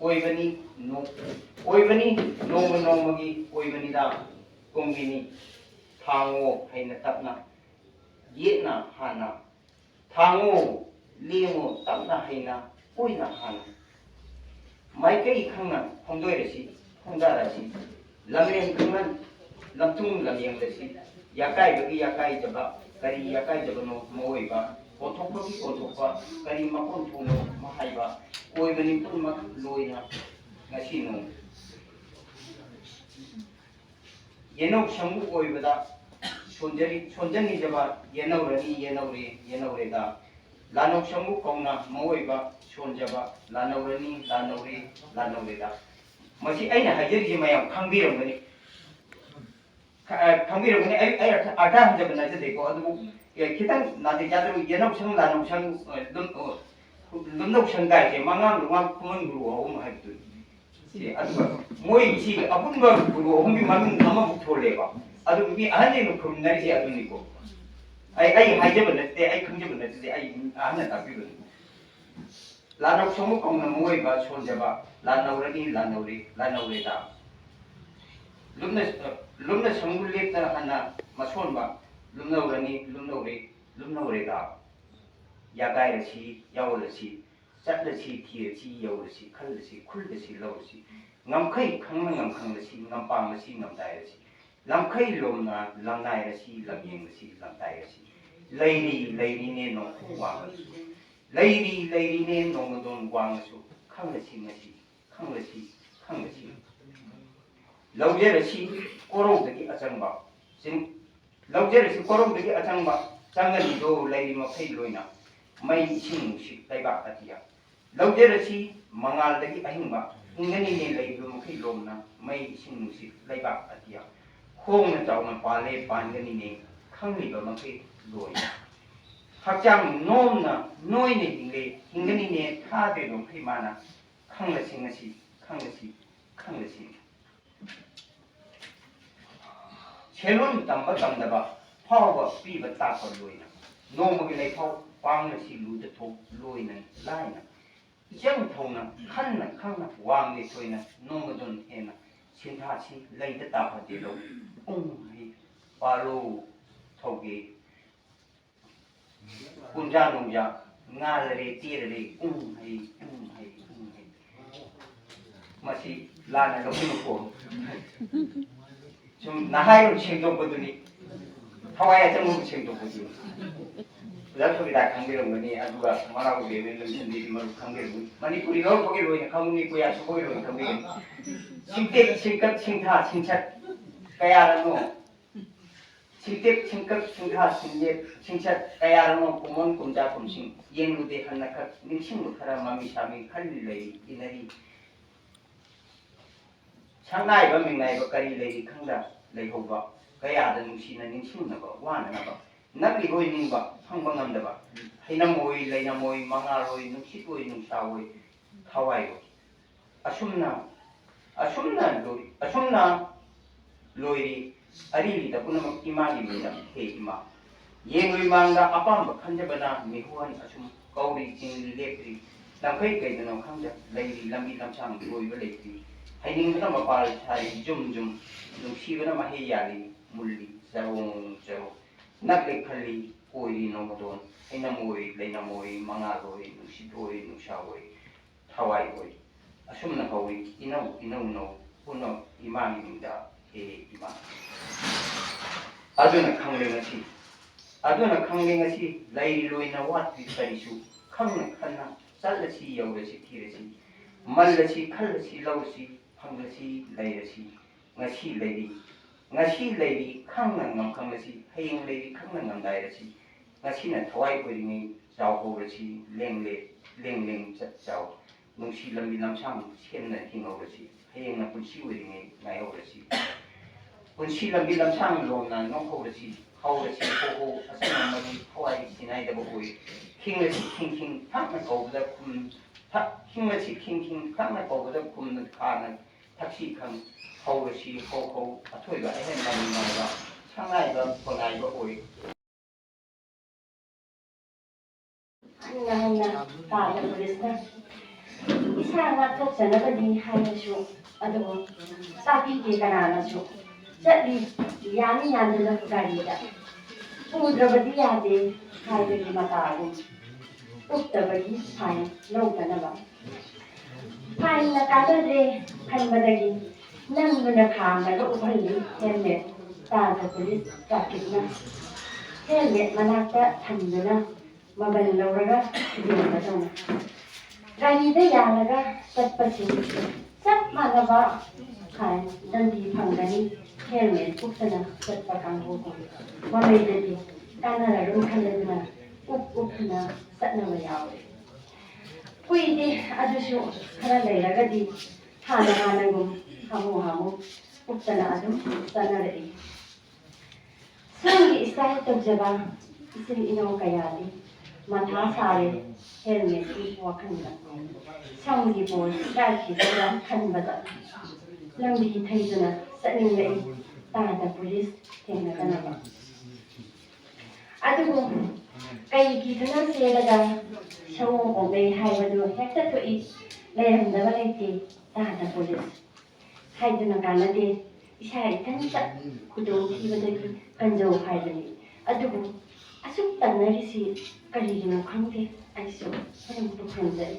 ꯑꯣꯏꯕꯅꯤ ꯅꯣ-, ꯑꯣꯏꯕꯅꯤ ꯅꯣꯡꯃ ꯅꯣꯡꯃꯒꯤ ꯑꯣꯏꯕꯅꯤꯗ ꯀꯨꯝꯕꯤꯅꯤ ꯊꯥꯡꯉꯣ ꯍꯩꯅ ꯇꯞꯅ ꯌꯦꯠꯅ ꯍꯥꯟꯅ ꯊꯥꯡꯉꯨ, ꯂꯦꯡꯉꯨ, ꯇꯞꯅ ꯍꯩꯅ, ꯀꯨꯏꯅ ꯍꯥꯟꯅ꯫ ꯃꯥꯏꯀꯩ ꯈꯪꯅ ꯈꯣꯡꯗꯣꯏꯔꯁꯤ, ꯈꯣꯡꯗꯥꯔꯁꯤ꯫ ꯂꯝꯂꯦꯟ ꯈꯪꯅ ꯂꯝꯊꯨꯡ ꯂꯝꯌꯦꯡꯂꯁꯤ꯫ ꯌꯥꯀꯥꯏꯕꯒꯤ ꯌꯥꯀꯥꯏꯖꯕ, ꯀꯔꯤ ꯌꯥꯀꯥꯏꯖꯕꯅꯣ ꯃꯑꯣꯏꯕ? ꯀꯣꯟꯊꯣꯛꯄꯒꯤ ꯀꯣꯟꯊꯣꯛꯄ, ꯀꯔꯤ ꯃꯀꯣꯟ ꯊꯣꯡꯅꯣ ꯃꯍꯥꯏꯕ? ꯑꯣꯏꯕꯅꯤ ꯄꯨꯝꯅꯃꯛ ꯂꯣꯏꯅ ꯉꯁꯤ ꯅꯣꯡ꯫ ꯌꯦꯅꯧ ꯁꯪꯕꯨ ꯑꯣꯏꯕꯗ ꯁꯣꯟꯖꯔꯤ-, ꯁꯣꯟꯖꯅꯤꯡꯖꯕ ꯌꯦꯅꯧꯔꯅꯤ, ꯌꯦꯅꯧꯔꯦ, ꯌꯦꯅꯧꯔꯦꯗ꯫ ꯂꯥꯅꯧ ꯁꯪꯕꯨ ꯀꯧꯅ ꯃꯑꯣꯏꯕ ꯁꯣꯟꯖꯕ ꯂꯥꯅꯧꯔꯅꯤ, ꯂꯥꯅꯧꯔꯦ, ꯂꯥꯅꯧꯔꯦꯗ꯫ ꯃꯁꯤ ꯑꯩꯅ ꯍꯥꯏꯖꯔꯤꯁꯦ ꯃꯌꯥꯝ ꯈꯪꯕꯤꯔꯝꯒꯅꯤ꯫ ꯈ-, ꯑ, ꯈꯪꯕꯤꯔꯝꯒꯅꯤ꯫ ꯑꯩ, ꯑꯩ ꯑꯔꯊ, ꯑꯔꯊ ꯍꯟꯖꯕ ꯅꯠꯆꯗꯦꯀꯣ꯫ ꯑꯗꯨꯕꯨ, ꯑꯦ, ꯈꯤꯇꯪ ꯅꯥꯇꯩ ꯆꯥꯗꯕ ꯌꯦꯅꯧ ꯁꯪ, ꯂꯥꯅꯧ ꯁꯪ, ꯑ, ꯂꯨꯝ-, ꯑꯣ, ꯂꯨꯝꯅꯧ ꯁꯪ ꯀꯥꯏꯁꯦ ꯃꯉꯥꯡ ꯂꯨꯉꯥꯡ ꯈꯨꯃꯟ ꯒꯨꯔꯨ ꯑꯍꯨꯝ ꯍꯥꯏꯕꯗꯨꯅꯤ꯫ ꯁꯤ, ꯑꯗꯨꯒ ꯃꯣꯏꯒꯤꯁꯤ ꯑꯄꯨꯟꯕ ꯒꯨꯔꯨ ꯑꯍꯨꯝꯒꯤ ꯃꯃꯤꯡ ꯑꯃꯃꯨꯛ ꯊꯣꯜꯂꯦꯕ꯫ ꯑꯗꯨ ꯃꯤ ꯑꯍꯟꯁꯤꯡꯅ ꯈꯨꯔꯨꯝꯅꯔꯤꯁꯦ ꯑꯗꯨꯅꯤꯀꯣ꯫ ꯑꯩ, ꯑꯩ ꯍꯥꯏꯖꯕ ꯅꯠꯇꯦ, ꯑꯩ ꯈꯪꯖꯕ ꯅꯠꯆꯗꯦ, ꯑꯩ ꯑꯍꯟꯅ ꯇꯥꯛꯄꯤꯕꯅꯤ꯫ ꯂꯥꯅꯧ ꯁꯪꯕꯨ ꯀꯧꯅ ꯃꯑꯣꯏꯕ ꯁꯣꯟꯖꯕ ꯂꯥꯅꯧꯔꯅꯤ, ꯂꯥꯅꯧꯔꯦ, ꯂꯥꯅꯧꯔꯦꯗ꯫ ꯂꯨꯝꯅ, ꯂꯨꯝꯅ ꯁꯪꯕꯨ ꯂꯦꯞꯇ ꯍꯟꯅ ꯃꯁꯣꯟꯕ ꯂꯨꯝꯅꯧꯔꯅꯤ, ꯂꯨꯝꯅꯧꯔꯦ, ꯂꯨꯝꯅꯧꯔꯦꯗ꯫ ꯌꯥꯒꯥꯏꯔꯁꯤ, ꯌꯥꯎꯔꯁꯤ, ꯆꯠꯂꯁꯤ, ꯊꯤꯔꯁꯤ, ꯌꯧꯔꯁꯤ, ꯈꯜꯂꯁꯤ, ꯈꯨꯜꯂꯁꯤ, ꯂꯧꯔꯁꯤ꯫ ꯉꯝꯈꯩ ꯈꯪꯅ ꯉꯝꯈꯪꯂꯁꯤ, ꯉꯝꯄꯥꯡꯂꯁꯤ, ꯉꯝꯗꯥꯏꯔꯁꯤ꯫ ꯂꯝꯈꯩ ꯂꯣꯝꯅ ꯂꯝꯅꯥꯏꯔꯁꯤ, ꯂꯝꯌꯦꯡꯂꯁꯤ, ꯂꯝꯇꯥꯏꯔꯁꯤ꯫ ꯂꯩꯔꯤ ꯂꯩꯔꯤꯅꯦ ꯅꯣꯡꯈꯣꯡ ꯋꯥꯡꯂꯁꯨ, ꯂꯩꯔꯤ ꯂꯩꯔꯤꯅꯦ ꯅꯣꯡꯃꯗꯣꯟ ꯋꯥꯡꯂꯁꯨ, ꯈꯪꯂꯁꯤ ꯉꯁꯤ, ꯈꯪꯂꯁꯤ, ꯈꯪꯂꯁꯤ꯫ ꯂꯧꯖꯔꯁꯤ ꯀꯣꯔꯧꯗꯒꯤ ꯑꯆꯪꯕ ꯆꯤꯡ, ꯂꯧꯖꯔꯁꯤ ꯀꯣꯔꯧꯗꯒꯤ ꯑꯆꯪꯕ ꯆꯪꯒꯅꯤꯗꯣ ꯂꯩꯔꯤ ꯃꯈꯩ ꯂꯣꯏꯅ꯫ ꯃꯩ ꯏꯁꯤꯡ ꯅꯨꯡꯁꯤꯠ ꯂꯩꯕꯥꯛ ꯑꯇꯤꯌꯥ ꯂꯧꯖꯔꯁꯤ ꯃꯉꯥꯜꯗꯒꯤ ꯑꯍꯤꯡꯕ꯫ ꯍꯤꯡꯒꯅꯤꯅꯦ ꯂꯩꯔꯤꯕ ꯃꯈꯩ ꯂꯣꯝꯅ꯫ ꯃꯩ ꯏꯁꯤꯡ ꯅꯨꯡꯁꯤꯠ ꯂꯩꯕꯥꯛ ꯑꯇꯤꯌꯥ ꯍꯣꯡꯅ ꯆꯥꯎꯅ ꯄꯥꯜꯂꯦ ꯄꯥꯟꯒꯅꯤꯅꯦ ꯈꯪꯂꯤꯕ ꯃꯈꯩ ꯂꯣꯏꯅ꯫ ꯍꯛꯆꯥꯡ ꯅꯣꯝꯅ ꯅꯣꯏꯅ ꯍꯤꯡꯂꯦ ꯍꯤꯡꯒꯅꯤꯅꯦ ꯊꯥꯗ꯭ꯔꯤꯕ ꯃꯈꯩ ꯃꯥꯅ꯫ ꯈꯪꯂꯁꯤ ꯉꯁꯤ, ꯈꯪꯂꯁꯤ, ꯈꯪꯂꯁꯤ꯫ ꯁꯦꯜꯍꯨꯟ ꯇꯝꯕ ꯇꯝꯗꯕ ꯐꯥꯎꯕ ꯄꯤꯕ ꯇꯥꯛꯄ ꯂꯣꯏꯅ꯫ ꯅꯣꯡꯃꯒꯤ ꯂꯩꯐꯥꯎ ꯄꯥꯡꯂꯁꯤ ꯂꯨꯗ ꯊꯣꯛ ꯂꯣꯏꯅ ꯂꯥꯏꯅ꯫ ꯏꯆꯪ ꯊꯧꯅ ꯈꯟꯅ ꯈꯪꯅ ꯋꯥꯡꯂꯦ ꯊꯣꯏꯅ ꯅꯣꯡꯃꯗꯣꯟ ꯍꯦꯟꯅ ꯁꯤꯟꯊꯥꯁꯤ ꯂꯩꯗ ꯇꯥꯐꯗꯦ ꯂꯧ꯫ ꯎꯝ ꯍꯩ ꯄꯥꯜꯂꯣ ꯊꯧꯒꯦ ꯀꯨꯝꯖꯥ ꯅꯨꯡꯖꯥ ꯉꯥꯜꯂꯔꯦ ꯇꯦꯔꯔꯦ ꯎꯝ ꯍꯩ ꯎꯝ ꯍꯩ ꯎꯝ ꯍꯩ꯫ ꯃꯁꯤ ꯂꯥꯟꯅ ꯂꯧꯕꯤꯅꯨꯀꯣ꯫ ꯁꯨꯝ ꯅꯍꯥꯔꯣꯜ ꯁꯦꯡꯗꯣꯛꯄꯗꯨꯅꯤ꯫ ꯊꯋꯥꯏ ꯑꯆꯪꯕꯕꯨ ꯁꯦꯡꯗꯣꯛꯄꯗꯨꯅꯤ꯫ ꯑꯣꯖꯥ ꯁꯨꯕꯤꯗꯥ ꯈꯪꯕꯤꯔꯝꯒꯅꯤ, ꯑꯗꯨꯒ ꯃꯅꯥꯎ ꯔꯦꯚꯦꯟ ꯂꯝꯁꯤꯟꯕꯤꯗꯤ ꯃꯔꯨꯞ ꯈꯪꯕꯤꯔꯝꯒꯅꯤ꯫ ꯃꯅꯤꯄꯨꯔꯤ ꯂꯣꯟꯕꯒꯤ ꯂꯣꯏꯅ ꯈꯪꯉꯤ, ꯀꯣꯌꯥ ꯁꯨꯕꯒꯤ ꯂꯣꯏꯅ ꯈꯪꯕꯤꯒꯅꯤ꯫ ꯁꯤꯡꯇꯦꯛ ꯁꯤꯡꯀꯛ ꯁꯤꯡꯊꯥ ꯁꯤꯡꯁꯠ ꯀꯌꯥꯔꯅꯣ ꯁꯤꯡꯇꯦꯛ ꯁꯤꯡꯀꯛ ꯁꯤꯡꯊꯥ ꯁꯤꯡꯌꯦꯠ ꯁꯤꯡꯆꯠ ꯀꯌꯥꯔꯅꯣ ꯀꯨꯝꯑꯣꯟ ꯀꯨꯝꯖꯥ ꯀꯨꯝꯁꯤꯡ ꯌꯦꯡꯂꯨꯗꯦ ꯍꯟꯅꯈꯛ ꯅꯤꯡꯁꯤꯡꯕ ꯈꯔ ꯃꯃꯤ ꯁꯥꯃꯤ ꯈꯜꯂꯤ ꯂꯩꯔꯤ ꯏꯅꯔꯤ꯫ ꯁꯛꯅꯥꯏꯕ ꯃꯤꯡꯅꯥꯏꯕ ꯀꯔꯤ ꯂꯩꯔꯤ ꯈꯪꯗ ꯂꯩꯍꯧꯕ ꯀꯌꯥꯗ ꯅꯨꯡꯁꯤꯅ ꯅꯤꯡꯁꯤꯡꯅꯕ ꯋꯥꯅꯅꯕ ꯅꯛꯂꯤꯕꯣꯏ ꯅꯤꯡꯕ ꯐꯪꯕ ꯉꯝꯗꯕ ꯍꯩꯅꯝ ꯑꯣꯏ ꯂꯩꯅꯝ ꯑꯣꯏ ꯃꯉꯥꯜ ꯑꯣꯏ ꯅꯨꯡꯁꯤꯠ ꯑꯣꯏ ꯅꯨꯡꯁꯥ ꯑꯣꯏ ꯊꯋꯥꯏ ꯑꯣꯏ꯫ ꯑꯁꯨꯝꯅ ꯑꯁꯨꯝꯅ ꯂꯣꯏ ꯑꯁꯨꯝꯅ ꯂꯣꯏꯔꯤ ꯑꯔꯤꯕꯤꯗ ꯄꯨꯝꯅꯃꯛ ꯏꯃꯥꯒꯤ ꯃꯤꯡꯗ ꯍꯦ ꯏꯃꯥ꯫ ꯌꯦꯡꯂꯨꯏ ꯃꯥꯡꯗ ꯑꯄꯥꯝꯕ ꯈꯟꯖꯕꯅ ꯃꯤꯍꯨꯍꯟ ꯑꯁꯨꯝ ꯀꯧꯔꯤ ꯆꯤꯡꯂꯤ ꯂꯦꯞꯇ꯭ꯔꯤ꯫ ꯂꯝꯈꯩ ꯀꯩꯗꯅꯣ ꯈꯪꯗ ꯂꯩꯔꯤ ꯂꯝꯕꯤ ꯂꯝꯁꯥꯡ ꯂꯣꯏꯕ ꯂꯩꯇ꯭ꯔꯤ꯫ ꯍꯩꯅꯤꯡꯕꯅ ꯃꯄꯥꯜ ꯁꯥꯔꯤ ꯖꯨꯝ ꯖꯨꯝ ꯅꯨꯡꯁꯤꯕꯅ ꯃꯍꯩ ꯌꯥꯜꯂꯤ ꯃꯨꯜꯂꯤ ꯆꯔꯣꯡ ꯆꯔꯣꯡ꯫ ꯅꯛꯂꯦ ꯈꯜꯂꯤ ꯀꯣꯏꯔꯤ ꯅꯣꯡꯃꯗꯣꯟ ꯍꯩꯅꯝ ꯑꯣꯏ ꯂꯩꯅꯝ ꯑꯣꯏ ꯃꯉꯥꯜ ꯑꯣꯏ ꯅꯨꯡꯁꯤꯠ ꯑꯣꯏ ꯅꯨꯡꯁꯥ ꯑꯣꯏ ꯊꯋꯥꯏ ꯑꯣꯏ꯫ ꯑꯁꯨꯝꯅ ꯀꯧꯏ ꯏꯅꯧ ꯏꯅꯧ ꯅꯧ ꯄꯨꯝꯅꯃꯛ ꯏꯃꯥꯒꯤ ꯃꯤꯡꯗ ꯏꯃꯥ꯫ ꯑꯗꯨꯅ ꯈꯪꯂꯦ ꯉꯁꯤ, ꯑꯗꯨꯅ ꯈꯪꯂꯦ ꯉꯁꯤ, ꯂꯩꯔꯣꯏꯅ ꯋꯥꯠꯇ꯭ꯔꯤ ꯀꯔꯤꯁꯨ꯫ ꯈꯪꯅ ꯈꯟꯅ ꯆꯠꯂꯁꯤ, ꯌꯧꯔꯁꯤ, ꯊꯤꯔꯁꯤ, ꯃꯜꯂꯁꯤ, ꯈꯜꯂꯁꯤ, ꯂꯧꯔꯁꯤ, ꯐꯪꯂꯁꯤ, ꯂꯩꯔꯁꯤ꯫ ꯉꯁꯤ ꯂꯩꯔꯤ, ꯉꯁꯤ ꯂꯩꯔꯤ ꯈꯪꯅ ꯉꯝꯈꯪꯂꯁꯤ, ꯍꯌꯦꯡ ꯂꯩꯔꯤ ꯈꯪꯅ ꯉꯝꯗꯥꯏꯔꯁꯤ꯫ ꯉꯁꯤꯅ ꯊꯋꯥꯏ ꯑꯣꯏꯔꯤꯉꯩ ꯆꯥꯎꯍꯧꯔꯁꯤ, ꯂꯦꯡ ꯂꯦ-, ꯂꯦꯡ ꯂꯦꯡ ꯆꯠ ꯆꯥꯎ꯫ ꯅꯨꯡꯁꯤ ꯂꯝꯕꯤ ꯂꯝꯁꯥꯡ ꯁꯦꯝꯅ ꯍꯤꯡꯍꯧꯔꯁꯤ, ꯍꯌꯦꯡꯅ ꯄꯨꯟꯁꯤ ꯑꯣꯏꯔꯤꯉꯩ ꯉꯥꯏꯍꯧꯔꯁꯤ꯫ ꯄꯨꯟꯁꯤ ꯂꯝꯕꯤ ꯂꯝꯁꯥꯡ ꯂꯣꯝꯅ ꯅꯣꯛꯍꯧꯔꯁꯤ, ꯍꯧꯔꯁꯤ ꯍꯣ ꯍꯣ, ꯑꯁꯪ ꯑꯃꯥꯟ ꯊꯋꯥꯏ ꯁꯤꯟꯅꯥꯏꯗꯕ ꯑꯣꯏ꯫ ꯈꯤꯡꯂꯁꯤ ꯈꯤꯡ ꯈꯤꯡ ꯊꯛꯅ ꯀꯧꯕꯗ ꯈꯨꯝ-, ꯊꯛ-, ꯈꯤꯡꯂꯁꯤ ꯈꯤꯡ ꯈꯤꯡ ꯊꯛꯅ ꯀꯧꯕꯗ ꯈꯨꯝꯅ ꯈꯥꯅ ꯊꯛꯁꯤ ꯈꯪ ꯍꯧꯔꯁꯤ ꯍꯧ ꯍꯧ, ꯑꯊꯣꯏꯕ ꯑꯍꯦꯟꯕ ꯅꯨꯡꯉꯥꯏꯕ ꯁꯪꯉꯥꯏꯕ ꯈꯣꯟꯉꯥꯏꯕ ꯑꯣꯏ꯫ ꯍꯟꯅ ꯍꯟꯅ ꯇꯥꯗ ꯄꯨꯂꯤꯁꯅ ꯏꯁꯥ ꯉꯥꯛꯊꯣꯛꯆꯅꯕꯅꯤ ꯍꯥꯏꯔꯁꯨ, ꯑꯗꯨꯕꯨ ꯇꯥꯕꯤꯗꯦ ꯀꯅꯥꯅꯁꯨ꯫ ꯆꯠꯂꯤ ꯌꯥꯅꯤ ꯌꯥꯟꯗꯨꯅ ꯒꯥꯔꯤꯗ, ꯄꯨꯗ꯭ꯔꯕꯗꯤ ꯌꯥꯗꯦ ꯍꯥꯏꯕꯒꯤ ꯃꯇꯥꯒꯨꯝ꯫ ꯎꯞꯇꯕꯒꯤ ꯐꯥꯏꯟ ꯂꯧꯗꯅꯕ꯫ ꯐꯥꯏꯟꯅ ꯀꯥꯟꯅꯗ꯭ꯔꯦ ꯈꯟꯕꯗꯒꯤ ꯅꯝꯗꯨꯅ ꯈꯥꯝꯂꯒ ꯎꯞꯍꯜꯂꯤ ꯍꯦꯜꯃꯦꯠ꯫ ꯇꯥꯗ ꯄꯨꯂꯤꯁ ꯇ꯭ꯔꯥꯐꯤꯛꯅ ꯍꯦꯜꯃꯦꯠ ꯃꯅꯥꯛꯇ ꯊꯝꯗꯨꯅ ꯃꯃꯜ ꯂꯧꯔꯒ ꯌꯦꯡꯕꯗꯧꯅ꯫ ꯒꯥꯔꯤꯗ ꯌꯥꯜꯂꯒ ꯆꯠꯄꯁꯤꯡ ꯆꯞ ꯃꯥꯟꯅꯕ ꯐꯥꯏꯟ ꯗꯟꯗꯤ ꯐꯪꯒꯅꯤ꯫ ꯍꯦꯜꯃꯦꯠ ꯎꯞꯇꯅ ꯆꯠꯄ ꯀꯥꯡꯕꯨꯒꯤ ꯃꯃꯩꯗꯗꯤ ꯀꯥꯟꯅꯔꯔꯣꯏ ꯈꯜꯂꯗꯨꯅ ꯎꯞ ꯎꯞꯇꯨꯅ ꯆꯠꯅꯕ ꯌꯥꯎꯔꯦ꯫ ꯀꯨꯏꯗꯦ ꯑꯗꯨꯁꯨ ꯈꯔ ꯂꯩꯔꯒꯗꯤ ꯍꯥꯟꯅ ꯍꯥꯟꯅꯒꯨꯝ ꯍꯥꯃꯨ ꯍꯥꯃꯨ ꯎꯞꯇꯅ ꯑꯗꯨꯝ ꯆꯠꯅꯔꯛꯏ꯫ ꯁꯝꯒꯤ ꯏꯁꯇꯥꯏꯜ ꯇꯧꯖꯕ ꯏꯆꯤꯜ ꯏꯅꯥꯎ ꯀꯌꯥꯗꯤ ꯃꯊꯥ ꯁꯥꯔꯦ ꯍꯦꯜꯃꯦꯠꯀꯤ ꯋꯥꯈꯜꯗ꯫ ꯁꯝꯒꯤ ꯄꯣꯁ ꯏꯁꯇꯥꯏꯜ ꯈꯤꯇꯪꯒ ꯈꯟꯕꯗ ꯂꯝꯕꯤ ꯊꯩꯗꯨꯅ ꯆꯠꯅꯤꯡꯂꯛꯏ ꯇꯥꯗ ꯄꯨꯂꯤꯁ ꯊꯦꯡꯅꯗꯅꯕ꯫ ꯑꯗꯨꯕꯨ ꯀꯩ ꯀꯤꯗꯨꯅ ꯆꯦꯜꯂꯒ ꯁꯑꯣꯡ ꯑꯣꯟꯅꯩ ꯍꯥꯏꯕꯗꯨ ꯍꯦꯛꯇ ꯊꯣꯛꯏ꯫ ꯂꯩꯔꯝꯗꯕ ꯂꯩꯇꯦ ꯇꯥꯗ ꯄꯨꯂꯤꯁ꯫ ꯍꯥꯏꯗꯨꯅ ꯀꯥꯟꯅꯗꯦ, ꯏꯁꯥ ꯏꯊꯟꯇ ꯈꯨꯗꯣꯡꯊꯤꯕꯗꯒꯤ ꯀꯟꯖꯧ ꯍꯥꯏꯕꯅꯤ꯫ ꯑꯗꯨꯕꯨ ꯑꯁꯨꯛ ꯇꯟꯅꯔꯤꯁꯤ ꯀꯔꯤꯒꯤꯅꯣ ꯈꯪꯗꯦ, ꯑꯩꯁꯨ ꯃꯔꯝ ꯄꯨꯊꯣꯟꯖꯔꯤ꯫